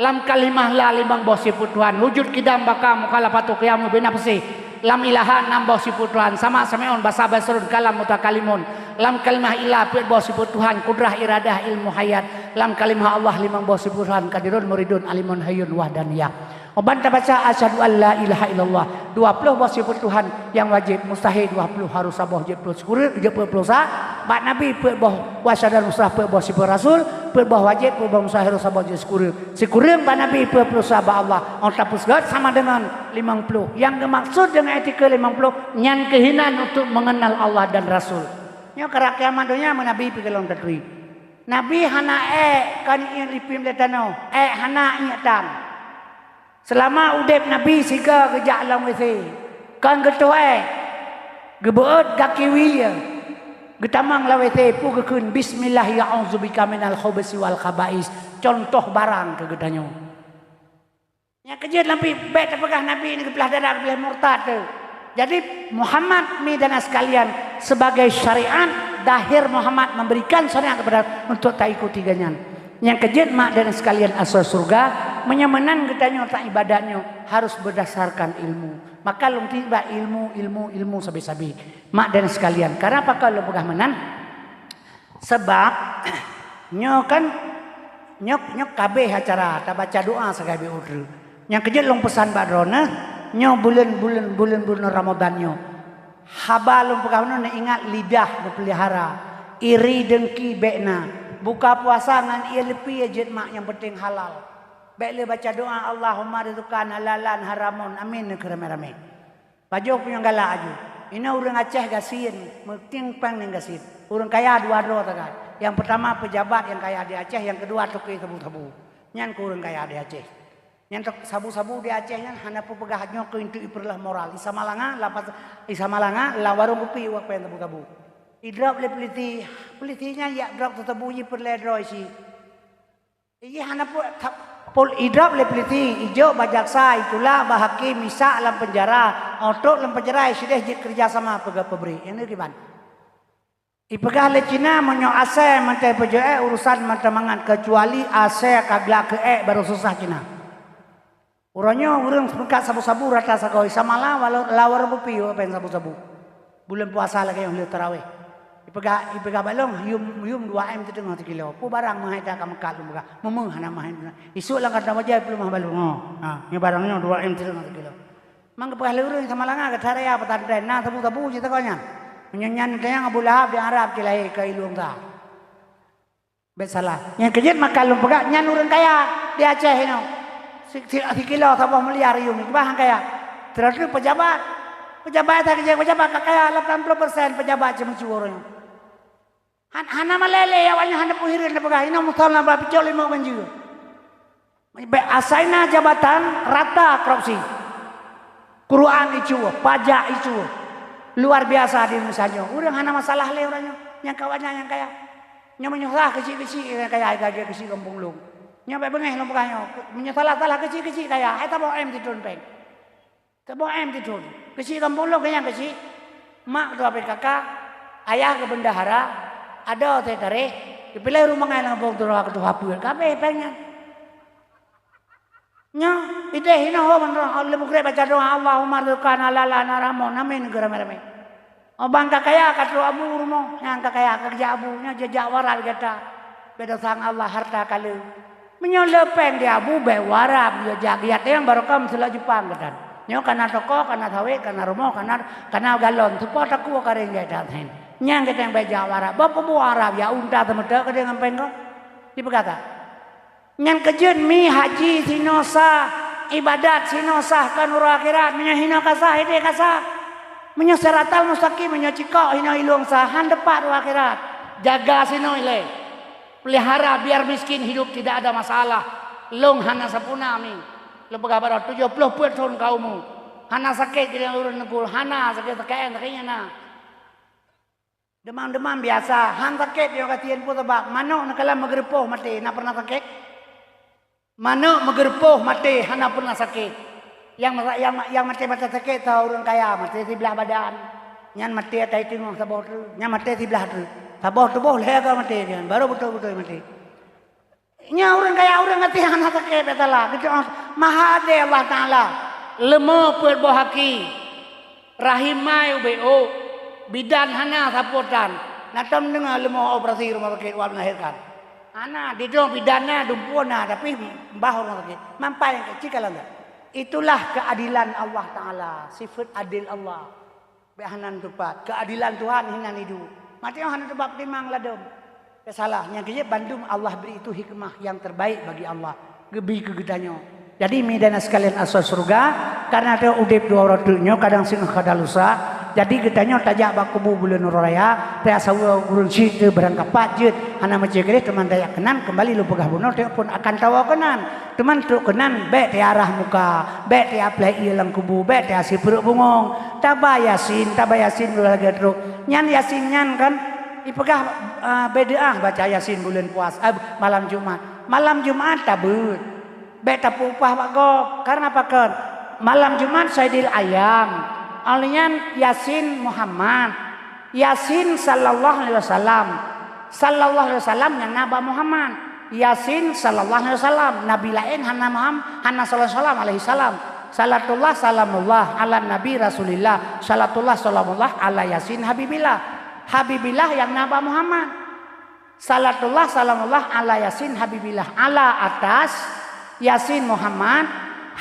Lam kalimah la limong boh sifeuet Tuhan, wujud, qidam, baqa, mukhalafatu, qiyamu, bina, peusih. Lam ilaha nam boh sifeuet Tuhan, sama, sami'un, basar, basirun, kalam, mutakalimun. Lam kalimah ilah peuet boh sifeuet Tuhan, kudrah, iradah, ilmu, hayat. Lam kalimah Allah limong boh sifeuet Tuhan, qadirun, muridun, alimun, hayyun, wahdaniyah. Uban tabaca asyhadu an la ilaha illallah, dua ploh boh sifeuet Tuhan nyang wajéb, mustahé dua ploh, harôh saboh jeuet ploh, sikureueng jeuet peuet ploh sa, bak Nabi peuet boh, wa syahada mustah peuet boh sifeuet Rasul, peuet boh wajéb, peuet boh mustahé, harôh saboh jeuet sikureueng. Sikureueng bak Nabi peuet ploh sa bak Allah, óh tapeuseugét sama deungon limong ploh. Nyang geumaksud deungon etika limong ploh, nyan keuh inan untuk mengenal Allah dan Rasul. Nyoe kara kiamat donya meunabi pih golom taturi. Nabi hana ék kon ipiep lé tanoh, ék hana iék tan. Seulama udeb Nabi sigoe geujak lam W C, kon geutoh ék, geubeuet gaki wie, geutamong lam W C, peue geukheun, "Bismillah, ya a'udzubika minal khubusi wal khaba'is." Contoh barang keu geutanyoe. Nyang keujeuet lam pih bék tapeugah Nabi nyoe geuplah dada, geuplah murtad tu. Jadi Muhammad, mi dan sekalian, sebagai syariat, dahir Muhammad memberikan syariat kepada untuk taikuti gobnyan. Nyang keujeuet mak dan sekalian asai syeuruga, meunyoe meunan geutanyoe taibadat nyoe harus berdasarkan ilmu. Maka lôn tiba ilmu, ilmu, ilmu sabe-sabe. Mak dan sekalian, kenapa ka lôn peugah meunan? Sabab nyoe kan, nyoe, nyoe ka abéh acara tabaca doa sagai beuodreue. Nyang keujeuet lôn peusan bak droeneuh, nyoe buleuen, buleuen, buleuen, buleuen Ramadhan nyoe. Haba lôn peugah bunoe neuingat lidah neupeulihara, iri deungki bék na. Buka puasa ngon ie leupie jeuet mak nyang penting halal. Bék lé baca doa, "Allahumma rizqan halalan haramun." Amin neukeu ramé-ramé. Pajoh punyueng galak aju. Inoe ureuëng Aceh gasien, meutieng péng ngon gasien. Ureuëng kaya dua droe sagai. Nyang peutama peujabat nyang kaya di Aceh, nyang keudua toke sabu-sabu. Nyan keuh ureuëng kaya di Aceh. Nyan tok sabu-sabu di Aceh nyan hana peugah nyoe keuh untuk ipeureulah moral. Isa malanga, lapas, isa malanga, lam warong kupi uak péng sabu-sabu. Idrop lé polisi, polisi nyan yak drop sabu-sabu jih peureulée droe isi. Iji hana pu-, ta-, pol idrop lé polisi, ijok bak jaksa, itulak bak hakim, isak lam penjara, otrok lam penjara, isideh jeuet kerja sama peugah pabrik. Nyang kiban. Ipeugah lé Cina, meunyoe asai mantong peujoe urusan mantong mangat, kecuali asai ka glak keu ék baru susah Cina. Uroe nyoe ureuëng peungkat sabu-sabu rata sagoe, isa malam walau lawar bupi uak péng sabu-sabu. Buleuen puasa lagée nyoe lheueh tarawéh. Ipeugah, ipeugah bak lôn, yum, yum dua M teudeungoe sikilo. Peue barang meuhai that ka meukat lôn peugah. Meumeuh hana meuhai. Isuk lam kantô bajée peuleumah bak lôn. Ha, nyoe barang nyoe dua M teudeungoe sikilo. Mang geupeugah lé ureuëng sama langa geutaraya pesantren na sabu-sabu jih sagoe nyan. Meunyoe nyan teunyang Abu Lahab di Arab jih lahé keu ilueng sa. Bék salah. Nyang keujeuet maka lôn peugah, nyan ureuëng kaya di Aceh inoe. Si, si, sikilo saboh miliar yum, bah nyang kaya. Teuma pejabat. Pejabat that keujeuet pejabat ka kaya, lapan ploh persen pejabat ceumeucue ureuëng. Han-, hana malée lé awaknyan hana peuhireuen na peugah, inoe musola bak picok limong ganjeueng. Bék asai na jabatan rata korupsi. Quran icue, pajak icue. Luar biasa di Indonesia nyoe. Ureuëng hana masalah lé ureuëng nyoe. Nyang kawan nyang kaya. Nyoe meunyoe salah keuchik-keuchik nyang kaya, lagée keuchik gampông lôn. Nyoe bék beungéh lôn peugah nyoe. Meunyoe salah-salah keuchik-keuchik kaya, hai saboh M titun péng. Saboh M titun. Keuchik gampông lôn keu nyang keuchik. Mak ketua P K K, ayah geuh bendahara, Adoe teuh tareh, dipiléh ureuëng bangai lam gampông tuha keu tuha peuet, ka abéh péng nyan. Nyoe, idéh inoe ho ban droe, lé mugreb baca doa, "Allahumma rzuqna halalan haraman." Amin, geura ramé-ramé. Oh, ban ka kaya ka trok abu rumoh, nyang ka kaya ka geujak abu, nyoe jijak warat gata. Beda sang Allah harta kale. Meunyoe le péng di abu, bék warat, geujak giat nyang baroe ka meuseulok Jepang gata. Nyoe kana toko, kana sawét, kana rumoh, kana, kana galon, seupôt takue ka ringgit that hen. Nyang gata bék jak warat, bah peubuet Arab, ya unta teumeuteuk ka deungon péng ko. Dipeugah that. Nyan keujeuet mi haji sinoe sah, ibadat sinoe sah, kon uroe akhirat. Meunyoe hinoe ka sah, idéh ka sah. Meunyoe siratal mustaqim, meunyoe cikok hinoe ilong sah, han teupat uroe akhirat. Jaga sinoe ilée. Pelihara biar miskin hidup tidak ada masalah. Long hana sapeue na mi. Lôn peugah baroe tujoh ploh peuet thon ka umu. Hana sakét keu ureuëng neugul, hana sakét, sakét, sakét nyan na. Deumam-deumam biasa, han sakét yoh kasian peue sabab manok neukalon meugeureupoh maté, na pernah sakét? Manok meugeureupoh maté hana pernah sakét. Yang, yang, yang maté-maté sakét teuh ureuëng kaya, maté siblah badan. Nyan maté atai teungoh saboh treuk, nyan maté siblah treuk. Saboh tuboh lhée ka maté nyan, baru beutôi-beutôi maté. Nyan ureuëng kaya, ureuëng até hana sakét, bék salah. Geucok maha adé Allah Taala. Leumo peuet boh aki. Rahim mai ubé ôk. Bidan hana sapotan. Na tom deungoe leumo operasi rumah sakit wab melahirkan. Hana, di dong bidan na, dumpeue na, tapi bah rumah sakit. Mampai cikalan. Itulah keadilan Allah Taala, sifat adil Allah. Bék hana teupat. Keadilan Tuhan hinan idup. Maté hana teupat peutimang ladom. Salah. Nyang keujeuet bandum Allah beri itu hikmah yang terbaik bagi Allah. Geubi keu geutanyoe. Jadi, mi dan sekalian asai syurga, karena teu udeb dua uroe teuk nyoe kadang singoh kada lusa. Jadi, geutanyoe tajak bak kubu buleuen uroe raya, tajak saweue ureuëng syik teu barangkapat jeuet, hana meucé keudeh teuma tajak keunan keumbali lôn peugah bunoe teuk pun akan tawoe keunan. Teuma trok keunan, bék teuarah muka, bék teuapleh ié lam kubu, bék teuasie pruet bungong. Taba Yasin, taba Yasin lagée trok. Nyan Yasin nyan kan ipeugah, eh, bid'ah baca Yasin buleuen puasa, eh, malam Jumat. Malam Jumat tabeuet. Bék tapeuupah bak gob. Karena pakon? Malam Jumat Saidil Ayam. Alnyan Yasin Muhammad. Yasin sallallahu alaihi wasallam. Sallallahu alaihi wasallam nyang na bak Muhammad. Yasin sallallahu alaihi wasallam. Nabi laén hana Muham-, hana sallallahu alaihi wasallam, alaihi salam. Salatullah salamullah ala Nabi Rasulillah. Salatullah salamullah ala Yasin Habibillah. Habibillah nyang na bak Muhammad. Salatullah salamullah ala Yasin Habibillah. Ala atas Yasin Muhammad,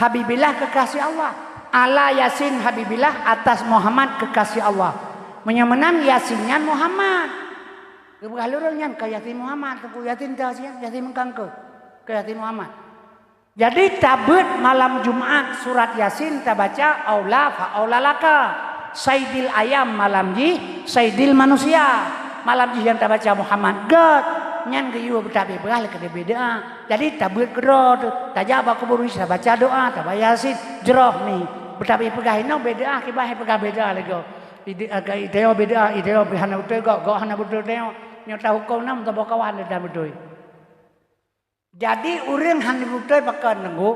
Habibillah kekasih Allah. Ala Yasin Habibillah, atas Muhammad kekasih Allah. Meunyoe meunan Yasin nyan Muhammad. Geupeugah lureueng nyan ka Yasin Muhammad, Teungku Yasin teuh siang, Yasin meukangkeuh. Ka Yasin Muhammad. Jadi tabeuet malam Jumat surat Yasin tabaca aula fa aula laka. Saidil ayam malam jih, saidil manusia. Malam jih nyang tabaca Muhammad gét. Nyan geuyue beutabi peugah lé keudeh bid'ah. Jadi tabeuet keudroe teuh, tajak bak kubu ureuëng tabaca doa, tabaca Yasin, jroh mi. Beutabi peugah inoe bid'ah, kiban hai peugah beda lé gob. Ide-, agak ide beda, ide hana beutôi gob, gob hana beutôi teuh. Nyoe tahukôm nam saboh kawan dan beutôi. Jadi ureuëng hana beutôi pakon Teungku,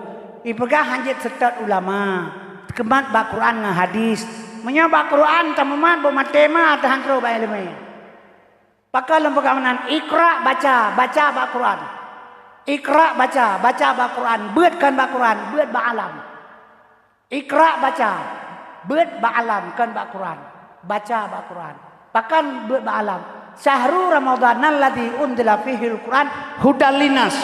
ipeugah hanjeuet seutôt ulama, keumat bak Quran ngon hadis. Meunyoe bak Quran tameumat, boh maté ma teuhan trok bak iéleumé. Pakon lôn peugah meunan, iqra baca, baca bak Quran. Iqra baca, baca bak Quran, beuet kon bak Quran, beuet bak alam. Iqra baca, beuet bak alam kon bak Quran. Baca bak Quran. Pakon beuet bak alam? Syahru Ramadhanal ladzi unzila fihil Quran hudal linnas.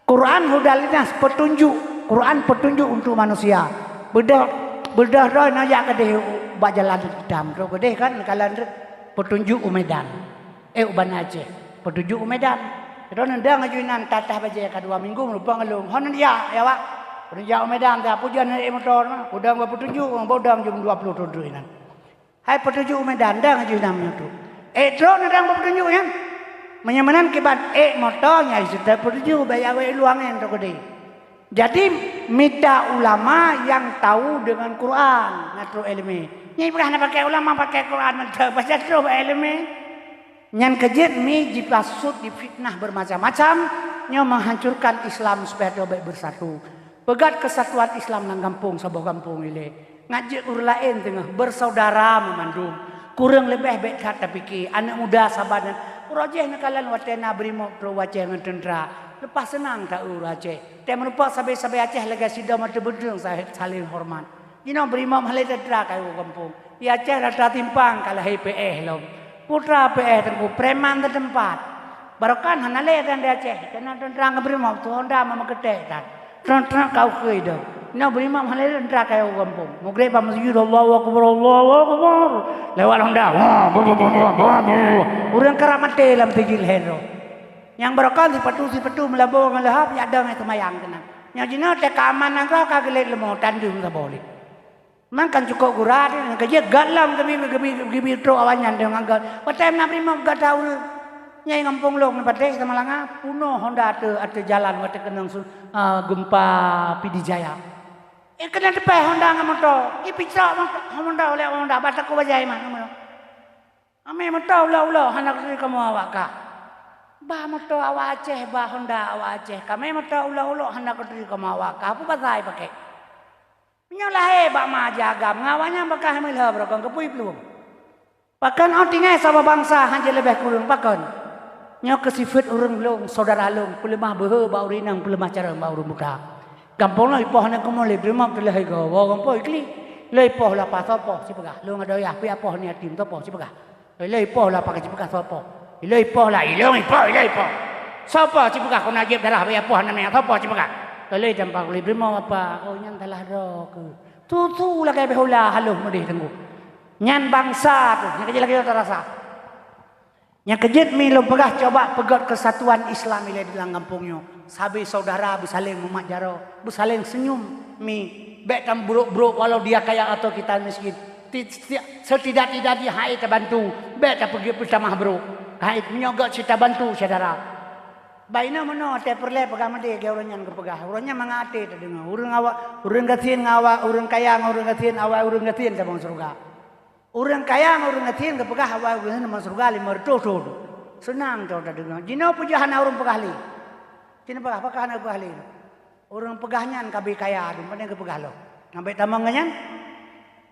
Quran hudal linnas, petunjuk. Quran petunjuk untuk manusia. Beudôh, beudôh droe na jak keudeh bak jalan itam. Droe keudeh kan jalan petunjuk u Medan. Eh, u Banda Aceh, petunjuk u Medan. Droeneuh dang aju inan tatah bajée ka dua minggu meureumpang lôn. Hon jak, ya, Wak. Hon jak u Medan, ta pujan naik motor na. Udang bak petunjuk, udang jam dua puluh tujuh inan. Hai petunjuk u Medan, dang aju inan meunyoe tu. Eh, droeneuh dang bak petunjuk nyan. Meunyoe meunan kiban, eh, motor nyang seutôt petunjuk, baya wék luang nyan tu keudeh. Jadi, mita ulama nyang tahu dengan Quran, na trok iéleumé. Nyan ipeugah na pakai ulama, pakai Quran, mantap, baca trok bak iéleumé. Nyan keujeuet mi jipasut difitnah bermacam-macam, nyoe menghancurkan Islam supaya teuh bék bersatu. Peugét keusatuan Islam lam gampông, saboh gampông ilée. Ngat jeuet ureuëng laén teungoh, bersaudara meumandum. Kureueng leubeh bèk that tapike, aneuk muda saban nyan. Uroe jéh neukalon watèe na beurimöb trok u Aceh ngon teuntra. Leupah seunang ta-eu ureueng Aceh. Tém rupa sabe-sabe Aceh lagèe sidroe meuteubeudeung sa-, saléng horeumat. Jinoe beurimöb hana lé teuntra ka u gampông. Di Aceh rata timpang ka lahé P S lom. Putra P S teungku, preman teuteumpat. Barokon hana lé dan di Aceh. Keunan teuntra ngon beurimöb, tu honda meukeutèk tan. Trang-trang ka ukeue idong. Inoe beurimöb hana lé teuntra kayô gampông. Mugreb bak meuseujid, Allahu Akbar, Allahu Akbar. Lewat honda. Wah, bu, bu, bu. Ureueng karab maté lam sijil lhèe droe. Nyang barokon sipatu-sipatu meulabô ngon leuhab, jak dong seumayang keunan. Nyoe jinoe teuka aman nanggroe ka geulet leumo, tandeueng saboh lé. Meunan kan cukôp gura teuh, nyang keujeuet göt lom geubi, geubi, geubi trok awaknyan deungon göt. Watèe na beurimöb göt that ureueng. Nyang gampông lôn Patéh Samalanga, punoh honda ateueh, ateueh jalan watèe keunong su-, ah, gempa Pidie Jaya. Eh, keuneuk teupèh honda ngon moto. Eh, picok moto, honda oleh honda, bah takot bajèe mah ngon moto. Amé moto ulok-ulok hana keuturi kamoe awak kah. Bah moto awak Aceh, bah honda awak Aceh. Kamé moto ulok-ulok hana keuturi kamoe awak kah. Peue basa ipakè? Meunyoe lahé bak ma aja agam, ngon awaknyan bak kah meulhö barokon keupeue iplueng. Pakon 'oh tinggai saboh bansa han jeuet leubeh kureueng, pakon? Nyoe keu sifeuet ureueng lôn, syedara lôn, peuleumah beuhe bak ureueng inong, peuleumah carông bak ureueng buta. Gampông lôn ipoh aneuk kamoe lé beurimöb teuh lheueh goe, woe gampông iklik. Lôn ipoh lapa soe poh sipeugah, lôn adoe yah, pih apoh aneuk yatim soe poh sipeugah. Ilée ipoh lah pakai cipeugah soe po. Ilée ipoh lah, ilong ipoh, ilée ipoh. Soe po cipeugah kona jieb darah bak ipoh aneuk miet, soe po cipeugah. Ilée tampak lé beurimöb apa, oh nyan salah droe keuh. Tutu lagée beh ula haloh meudeh teunggu. Nyan bansa tu, nyang keujeuet lagée tarasa. Nyang keujeuet mi lôn peugah coba peugét keusatuan Islam ilée di lam gampông nyoe. Sabe syedara beusaléng mumat jaroe, beusaléng seunyum mi. Bék tameubrok-brok walau dia kaya atau kita miskin. Ti-, ti-, setidak-tidaknya hai tabantu, bék tapeugét peutamah brok. Hai meunyoe gét cit tabantu syedara. Bah inoe meunoe watée peureulée peugah meudeh lagée ureuëng nyan geupeugah. Ureuëng nyan mangat até tadeungoe. Ureuëng awak, ureuëng gasien ngon awak, ureuëng kaya ngon ureuëng gasien, awai ureuëng gasien tabang syeuruga. Ureuëng kaya ngon ureuëng gasien geupeugah awai ureuëng gasien tabang syeuruga lima reutôh thon. Seunang cit tadeungoe. Jinoe peue jeuet hana ureuëng peugah lé? Jinoe peugah, pakon hana peugah lé? Ureuëng peugah nyan ka bri kaya, dum pane geupeugah lom. Nyan bék tamong ngon nyan.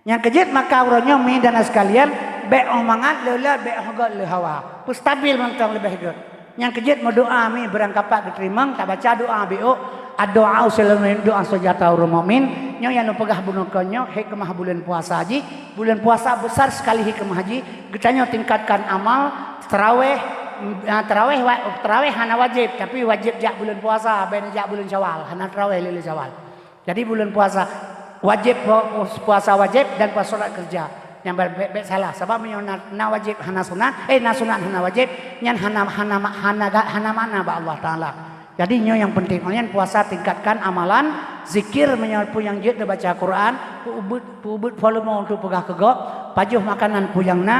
Nyang keujeuet maka uroe nyoe mi dan sekalian, bék óh mangat lé ulat, bék óh gét lé hawa. Peustabil mantong leubeh gét. Nyang keujeuet meudoá mi beurangkapat geuteurimong, tabaca doá biôk, "Ad-du'a silahun mu'min, doá senjata ureuëng mukmin." Nyoe nyang lôn peugah bunoe kon nyoe hikmah buleuen puasa jih. Buleuen puasa besar sekali hikmah jih. Geutanyoe tingkatkan amal, taraweh, mm, ah, taraweh wa-, taraweh hana wajéb, tapi wajéb jak buleuen puasa, bék jak buleuen Syawal, hana taraweh lé, lé Syawal. Jadi buleuen puasa wajéb, pu-, puasa wajéb dan puasa sunat keureuja. Nyang ba-, bék, bék salah, sabab meunyoe na, na wajéb hana sunat, eh, na sunat hana wajéb, nyan hana, hana ma-, hana ga-, hana makna bak Allah Taala. Jadi nyoe nyang penting, nyan puasa tingkatkan amalan, zikir, meunyoe peue nyang jeuet neubaca Quran, peuubeuet, peuubeuet volume untuk peugah keu gob, pajoh makanan peue nyang na,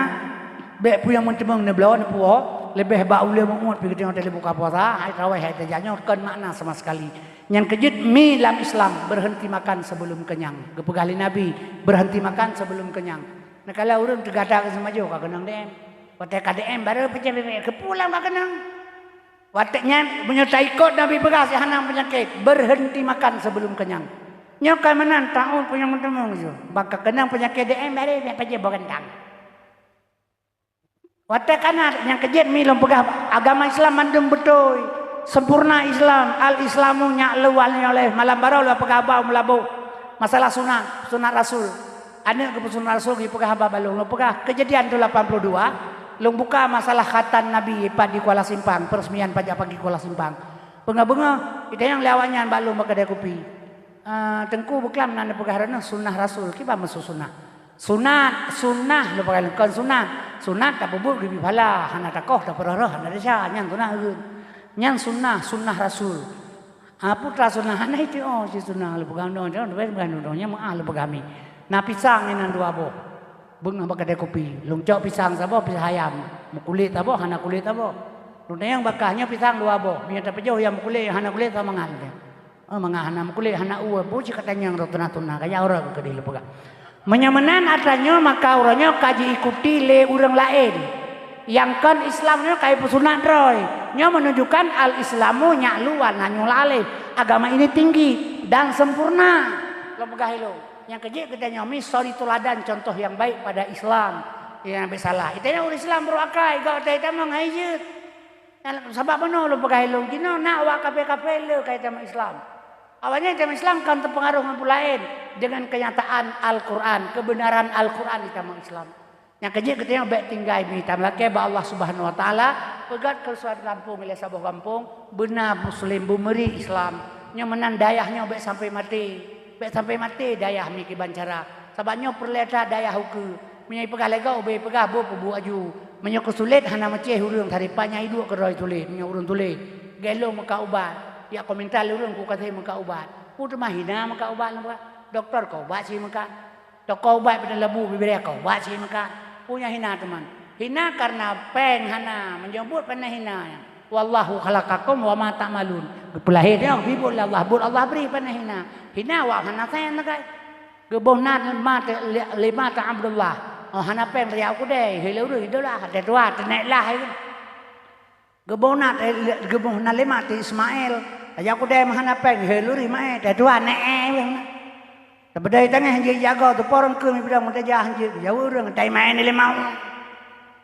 bék peue nyang meuteumeung neubloe neupuwoe, leubeh bak ulée muet pi geutanyoe watée lé buka puasa, hai taraweh hai tajak nyoe kon makna sama sekali. Nyang keujeuet mi lam Islam, berhenti makan sebelum kenyang. Geupeugah lé Nabi, berhenti makan sebelum kenyang. Neukalon ureuëng teugata keu seumajoh ka keunong D M. Watée ka D M baru peucah bibit, keupulang ka keunong. Watée nyan, meunyoe taikot Nabi peugah, si hana peunyakét, berhenti makan sebelum kenyang. Nyoe ka meunan taun peue nyang meuteumong jih. Bak ka keunong peunyakét D M baru, biar pajéh boh gantang. Watée kana nyang keujeuet mi lôn peugah agama Islam mandum beutôi, sempurna Islam, al-Islamu nyak leuwal nyoe lé malam baroe lôn peugah haba meulaboh masalah sunat, sunat Rasul. Aneuk geupeusunat Rasul geupeugah haba balong lôn peugah keujadian tu lapan puluh dua, lôn buka masalah khatan Nabi pat di Kuala Simpang, peresmian pajak pagi Kuala Simpang. Beungoh-beungoh, itanyong lé awaknyan bak lôn bak keudée kupi. Ah, Teungku beuklam na neupeugah droeneuh sunnah Rasul, kiban maksud sunnah? Sunat, sunnah lôn peugah lôn kon sunat. Sunat tapeubuet geubri pahala, hana takoh tapeureuh-reuh, hana desya, nyan sunat ureuëng. Nyan sunnah, sunnah Rasul. Ah, putra sunnah, hana itu oh si sunnah lôn peugah nyoe, nyoe, nyoe, nyoe, nyoe, nyan meuah lôn peugah mi. Na pisang inan dua boh. Beungoh bak keudée kupi, lôn cok pisang saboh, pisang hayam. Meukulét saboh, hana kulét saboh. Lôn tanyong bak kah, nyoe pisang dua boh. Meunyoe tapajoh nyang meukulét, nyang hana kulét sama ngon lé. Oh, mangat hana meukulét, hana ueh, peue cit ka tanyong droe tuna-tuna, ka jak uroe keudeh lôn peugah. Meunyoe meunan atra nyoe, maka uroe nyoe ka jiikuti lé ureuëng laén. Nyang kon Islam nyoe ka jipeusunat droe. Nyoe menunjukkan al-Islamu nyak leuwal na nyoe laleh. Agama ini tinggi dan sempurna. Lôn peugah ilôn. Nyang keujeuet geutanyoe mi suri tuladan contoh yang baik pada Islam. Nyang bèk salah. Geutanyoe ureueng Islam brôk akai, gak watèe tamong hai jeuet. Sabab meunoe lôn peugah ilôn, jinoe na awak kafé-kafé le kai tamong Islam. Awaknyan tamong Islam kan teupeungaruh ngon peue laén, dengan kenyataan Al-Quran, kebenaran Al-Quran di tamong Islam. Nyang keujeuet geutanyoe bèk tinggai bi, tameulakèe bak Allah Subhanahu Wa Taala, peugöt keureusuhan gampông ilèe saboh gampông, beuna muslim, beumeuri Islam. Nyoe meunan dayah nyoe bèk sampai maté. Bèk sampai maté dayah mi kiban cara. Sabab nyoe peureulèe that dayah ukeue. Meunyoe ipeugah lé gob, ubé ipeugah boh peubuet aju. Meunyoe keusulet hana meucéh ureueng, saripat nyang iduek keudroe sulet, meunyoe ureueng sulet. Gèt lôn meukat ubat. Jak komentar lé ureueng ku ka sép meukat ubat. Peue teuma hina meukat ubat lôn peugah. Dokto ka ubat sie meukat. Toko ubat peunan labu bibirèe ka ubat sie meukat. Peue nyang hina teuma. Hina kareuna pèng hana, meunyoe buet peunan hina nyan. Wallahu khalaqakum wa ma ta'malun. Geupeulahé tanyoe, geubi buet lé Allah, buet Allah bri peunan hina. Hina awak hana sèng sagai. Geuboh na lé ma teu, lé, lé ma teu Abdullah. Oh, hana pèng tajak u keudè, hai lé ureueng idolah, teutua teunèk lah. Geuboh na, geuboh na lé ma teu Ismail. Tajak u keudè meuhana pèng, hai lé ureueng Ismail, teutua nèk eh. Tapeudai tangah jeuet jagoe, teupo rangkeum ipeudong meutajah jeuet, jaweueb ureueng, tai maén lé mau.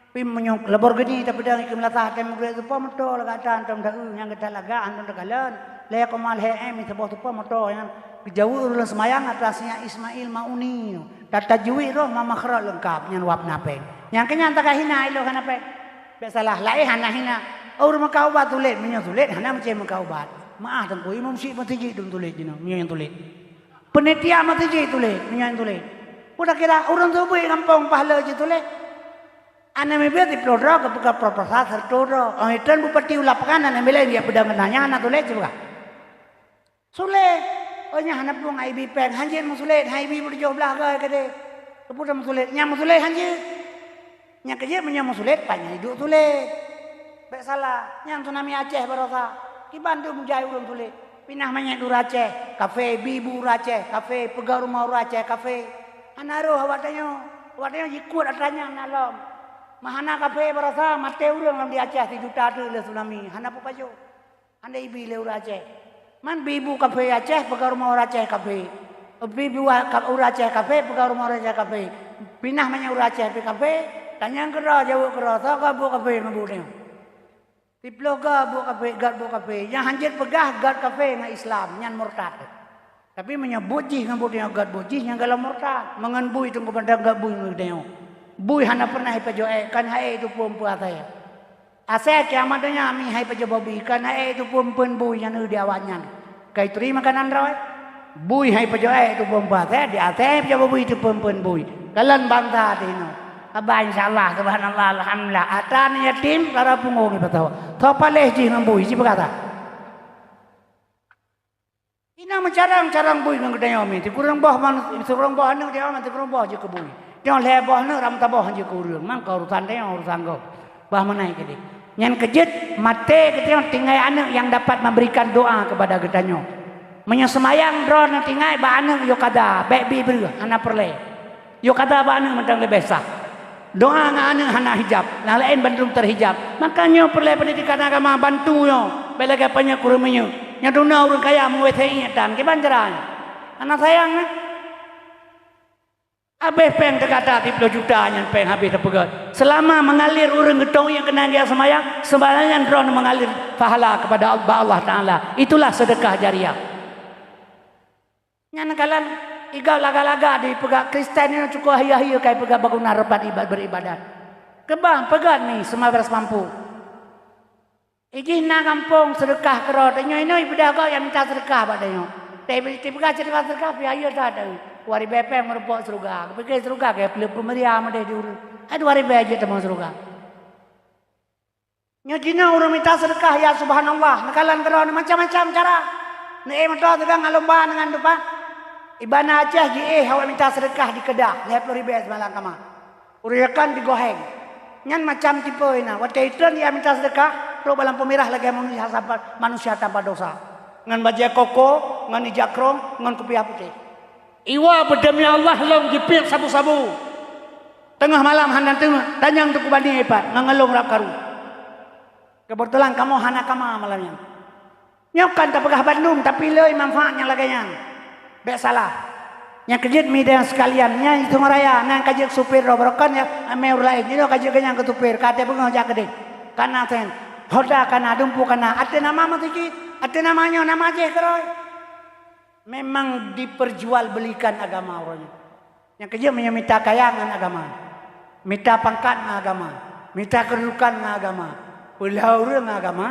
Pi meunyoe Lamborghini tapeudong ikeu meulasah, tai meugrek teupo moto lagak tan, tom daeu nyang geutat lagak, antom takalon. Lhèe koma lhèe M saboh teupo moto nyan. Geujaweueb ureueng seumayang atas nyan Ismail Mauni. Tatajwid roh ma makhraj leungkap nyan wab na pèng. Nyang keunyan takai hina ilôn hana pèng. Bèk salah, laén hana hina. Ureueng meukat ubat sulet, meunyoe sulet hana meucéh meukat ubat. Meu'ah teungku, imum syik meuseujid dum sulet jinoe, meunyoe nyang sulet. Peunitia meuseujid tuléh, meunyoe tuléh. Peue takira ureueng seubeue gampông pahala jih tuléh. Aneuk miet siploh droe geupeugah proposal sireutoh droe. Oh, itreun bupati u lapangan aneuk miet laén jak peudong keunan, nyan hana tuléh sipeugah. Suléh. Oh, nyan hana peue ngon ibi péng, hanjeuet meusulet, han ibi beutujoh blaih goe keudeh. Keupeue meusulet? Nyan meusulet hanjeuet. Nyang keujeuet meunyoe meusulet, paih nyan iduek sulet. Bèk salah, nyan tsunami Aceh barosa. Kiban dum jai ureueng sulet. Pinah manyét ureueng Aceh, kafé, bi bu ureueng Aceh, kafé, peugöt rumoh ureueng Aceh, kafé. Hana rôh awak tanyoe. Awak tanyoe jikôt atra nyan na lom. Meuhana kafé barosa, maté ureueng lam di Aceh sijuta teuk lé tsunami. Hana peupajoh. Andai ibi lé ureueng Aceh. Man bi bu kafé Aceh, peugöt rumoh ureueng Aceh kafé. Bi bu ka-, ureueng Aceh kafé, peugöt rumoh ureueng Aceh kafé. Pinah manyét ureueng Aceh pih kafé, tanyong keudroe, jaweueb keudroe, soe goe buet kafé ngon buet nyoe? Siploh goe buet kafé, göt buet kafé. Nyang hanjeuet peugah göt kafé ngon Islam, nyan murtad. Tapi meunyoe buet jih ngon buet nyoe göt buet jih, nyan gohlom murtad. Meungon bui teungku bantang göt bui ngon geutanyoe. Bui hana pernah ipajoh èk, kan hai èk itu peuet-peuet asèe. Asèe kiamat donya mi hai pajoh bui, kan hai èk itu peuet-peuet bui nyan eu di awaknyan. Kai turi makanan droe. Bui hai pajoh èk itu peuet-peuet asèe, di asèe hai pajoh bui itu peuet-peuet bui. Kalon bansa tinoe. Haba insya Allah, subhanallah, alhamdulillah. Atra aneuk yatim, lara punggong ipasoe. Soe paléh jih ngon bui, sipeugah that. Inoe meucarông-carông bui ngon geutanyoe mi. Sikureueng boh man-, sikureueng boh aneuk tanyoe man sikureueng boh jeuet keu bui. Tanyoe lhèe boh aneuk ram saboh jeuet keu ureueng. Mangka urusan tanyoe, urusan gob. Bah meunan keudeh. Nyan keujeuet maté geutanyoe tinggai aneuk nyang dapat memberikan doa kepada geutanyoe. Meunyoe seumayang droeneuh tinggai bak aneuk yôh kada, bèk bi breueh, hana peureulèe. Yôh kada bak aneuk mantong leubeh sah. Doa ngon aneuk hana hijab, nyang laén bandum teuhijab. Maka nyoe peureulèe pendidikan agama bantu nyoe, bèk lagèe panyöt kureueng minyeuk. Nyoe duna ureueng kaya meuwèh seuiek tan, kiban cara nyoe? Hana sayang nyoe. Habéh péng teuka that siploh juta nyan péng habéh teupeugöt. Seulama meungalir ureueng geutông ié keunan geujak seumayang, seumayang nyan droeneuh meungalir pahala keupada bak Allah Taala. Itulah sedekah jariah. Nyan kalon igob lagak-lagak dipeugah Kristen nyoe cukôp hayeu-hayeu kai peugah baguna rebat iba-, beribadat. Keubah peugah ni seumabras mampu. Ijih na gampông seudeukah keudroe tanyoe inoe ibeudôh gob nyang minta seudeukah bak tanyoe. Tapi tipeugah cerita seudeukah pih hayeu that. Dua ribèe péng meurumpok syeuruga. Geupike syeuruga keu peuleueh peumeuria meudeh di ureueng. Hai dua ribèe jeuet tamong syeuruga. Nyoe jinoe ureueng mita seudeukah, ya subhanallah, neukalon keudroe nyoe macam-macam cara. Neuék meutoe teugang alomba ngon dupat. Iba na Aceh jiéh awak mita seudeukah di Kedah, lhèe ploh ribèe simalam kama. Ureueng yakan di Goheng. Nyan macam tipe inan, watèe itreun ia mita seudeukah, trok bak lampôh mirah lagèe manusia tanpa, manusia tanpa dosa. Ngon bajèe koko, ngon ija krông, ngon kupiah putéh. Iwa beudeumi Allah lom jipiep sabu-sabu. Teungoh malam hana teungoh, tanyong Teungku Bani ipat, ngon ngeulong rab karu. Keubeutulan kamoe hana kama malam nyan. Nyoe kan tapeugah bandum, tapi le manfaat nyang lagèe nyan. Bèk salah. Nyang keujeuet mi dan sekalian, nyan di Sungai Raya, nan ka jeuet supir droe, barokon ya, amé ureueng laén, nyoe ka jeuet keu nyang keu supir, ka até beungoh jak keudeh. Kana sen, Honda kana, dumpeue kana, até nama meuseujid, até nama nyoe, nama jih keudroe. Memang diperjualbelikan agama uroe nyoe. Nyang keujeuet meunyoe mita kaya ngon agama, mita pangkat ngon agama, mita keududukan ngon agama, peulheueh ureueng ngon agama,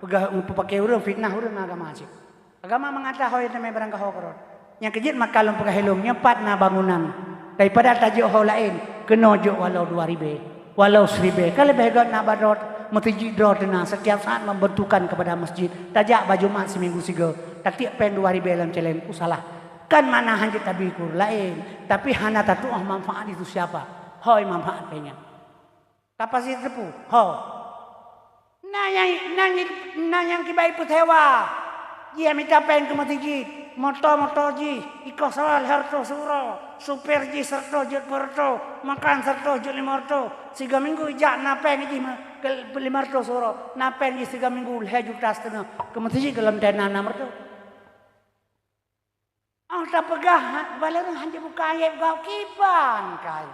peugah, peupake ureueng, fitnah ureueng ngon agama cit. Agama meungata ho teumé barang gaho keudroe. Nyang keujeuet maka lôn peugah ilôn, nyoe pat na bangunan. Daripada tajok ho laén, keunoe jok walau dua ribèe, walau siribèe. Ka leubeh gèt na bak droe, meuseujid droe teuna, setiap saat membutuhkan kepada masjid. Tajak bak Jumat siminggu sigoe, tatiek péng dua ribèe lam céléng, ku salah. Kan makna hanjeuet tabi keu ureueng laén, tapi hana tatuoh manfaat itu siapa. Hôi manfaat péng nyan. Kapasitas teupeu, ho. Na nyang, na nyang, na nyang kibai peusewa. Jih mita péng keu meuseujid, moto-moto jih, ikoh sawa lhèe reutôh siuroe, supir jih sireutôh jeuet peuet reutôh, makan sireutôh jeuet limong reutôh, sigoe minggu jak na péng jih me-, keu limong reutôh siuroe, na péng jih sigoe minggu lhèe juta siteungoh, keu meuseujid goh lom na nam reutôh. Oh, tapeugah, bala ureueng hanjeuet buka aéb gob kiban kai.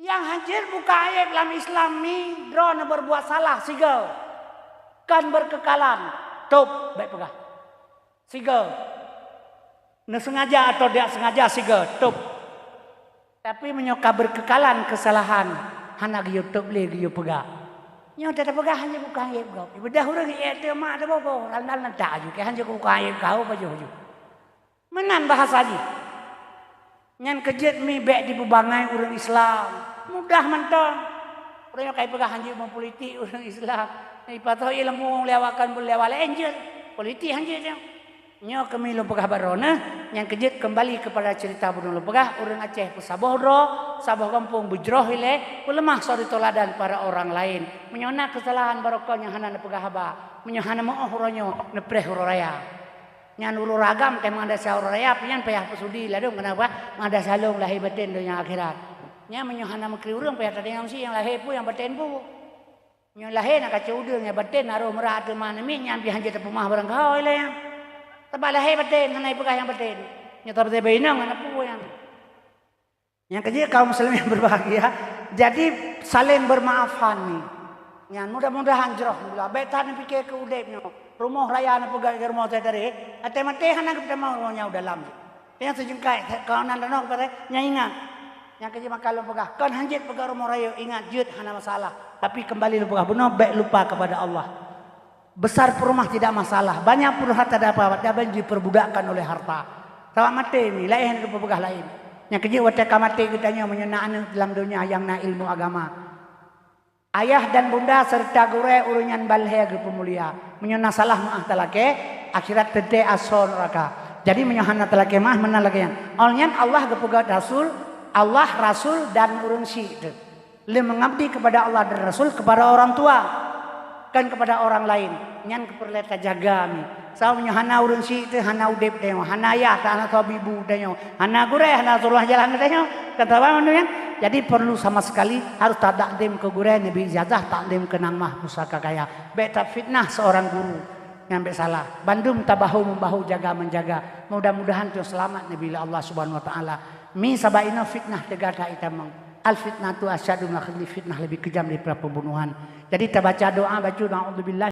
Nyang hanjeuet buka aéb lam Islam mi, droeneuh berbuat salah sigoe, kon berkekalan, tôb, bèk peugah. Sigoe. Neuseungaja atawa tidak sengaja sigoe, tôb. Tapi meunyoe ka berkekalan kesalahan, hana geuyue tôb lé geuyue peugah. Nyoe tapeugah hanjeuet buka aéb gob. Ibeudôh ureueng ék teuh mak teuh boh-boh, randal nan tak aju, keu hanjeuet buka aéb gob pajoh ju. Meunan bahasa jih. Nyan keujeuet mi bèk dipeubangai ureueng Islam. Mudah mantong. Ureueng nyoe kai peugah hanjeuet meupolitik ureueng Islam. Ipatôh ilmu lewat kan lewat laén jeuet. Politik hanjeuet nyoe. Nyoe keuh mi lôn peugah bak droeneuh, nyang keujeuet keumbali keupada ceurita bunoe lôn peugah, ureueng Aceh peusaboh droe, saboh gampông beujroh ilèe, peuleumah suri teuladan para orang laén. Meunyoe na keusalahan barokon nyang hana neupeugah haba, meunyoe hana meu'oh uroe nyoe, neupreh uroe raya. Nyan uroe raya agam teuh meungadasé uroe raya, pih nyan payah peusudi ladôm, keunapa? Meungadasé lôn lahé batén donya akhirat. Nyan meunyoe hana meukri ureueng, payah tadeungoe meusi nyang lahé peue, nyang batén peue. Nyoe lahé na kacau udeueng, nyang batén na roh meurah teuma namiet, nyan pih hanjeuet tapeumah barang gaho ilèe nyan. Sabab lahé batén, hana jipeugah nyang batén. Nyoe tabatée bak inong hana peue nyan. Nyang keujeuet kaum muslimin yang berbahagia, jadi saling bermaafan ni. Nyan mudah-mudahan jroh mula. Bèk that neupike keu udép nyoe. Rumoh raya neupeugah keu rumoh teuh tadi, até maté hana geupeutamong rumoh nyang u dalam. Nyang seujeungkai kawanan tanoh keudroe nyang ingat. Nyang keujeuet maka lôn peugah, kon hanjeuet peugah rumoh rayeuk, ingat jeuet hana masalah. Tapi keumbali lôn peugah bunoe, bèk lupa kepada Allah. Besar pun rumah tidak masalah, banyak pun harta dapat, tapi diperbudakkan oleh harta. Sabab maté mi, laén hana geupeugah laén. Nyang keujeuet watèe ka maté geutanyoe meunyoe na aneuk lam donya nyang na ilmu agama. Ayah dan bunda serta gurèe ureueng nyan ban lhèe geupeumulia. Meunyoe na salah meu'ah talakèe, akhirat teuntèe asoe neuraka. Jadi meunyoe hana talakèe meu'ah, meunan lagèe nyan. Awai nyan Allah geupeugah rasul, Allah, rasul dan ureueng syik teuh. Lé meungabdi kepada Allah dan Rasul, kepada orang tua, kon kepada orang laén. Nyan keuh peureulèe tajaga mi. Sabab meunyoe hana ureueng syik teuh, hana udép tanyoe, hana yah, hana soe bi bu tanyoe, hana gurèe, hana seurulah jalan tanyoe. Kan sabab mandum nyan. Jadi perlu sama sekali harus tatakdim keu gurèe, neubi ijazah takdim keu nyang mah pusaka kaya. Bèk tafitnah seorang guru. Nyan bèk salah. Bandum tabahu-membahu, jaga-menjaga. Mudah-mudahan tanyoe seulamat neubi lé Allah Subhanahu Wa Taala. Mi sabab inoe fitnah teuga that itamong. Al fitnatu asyaddu minal qatl, fitnah leubeh keujam daripada pembunuhan. Jadi tabaca doa bacut, a'udzubillahi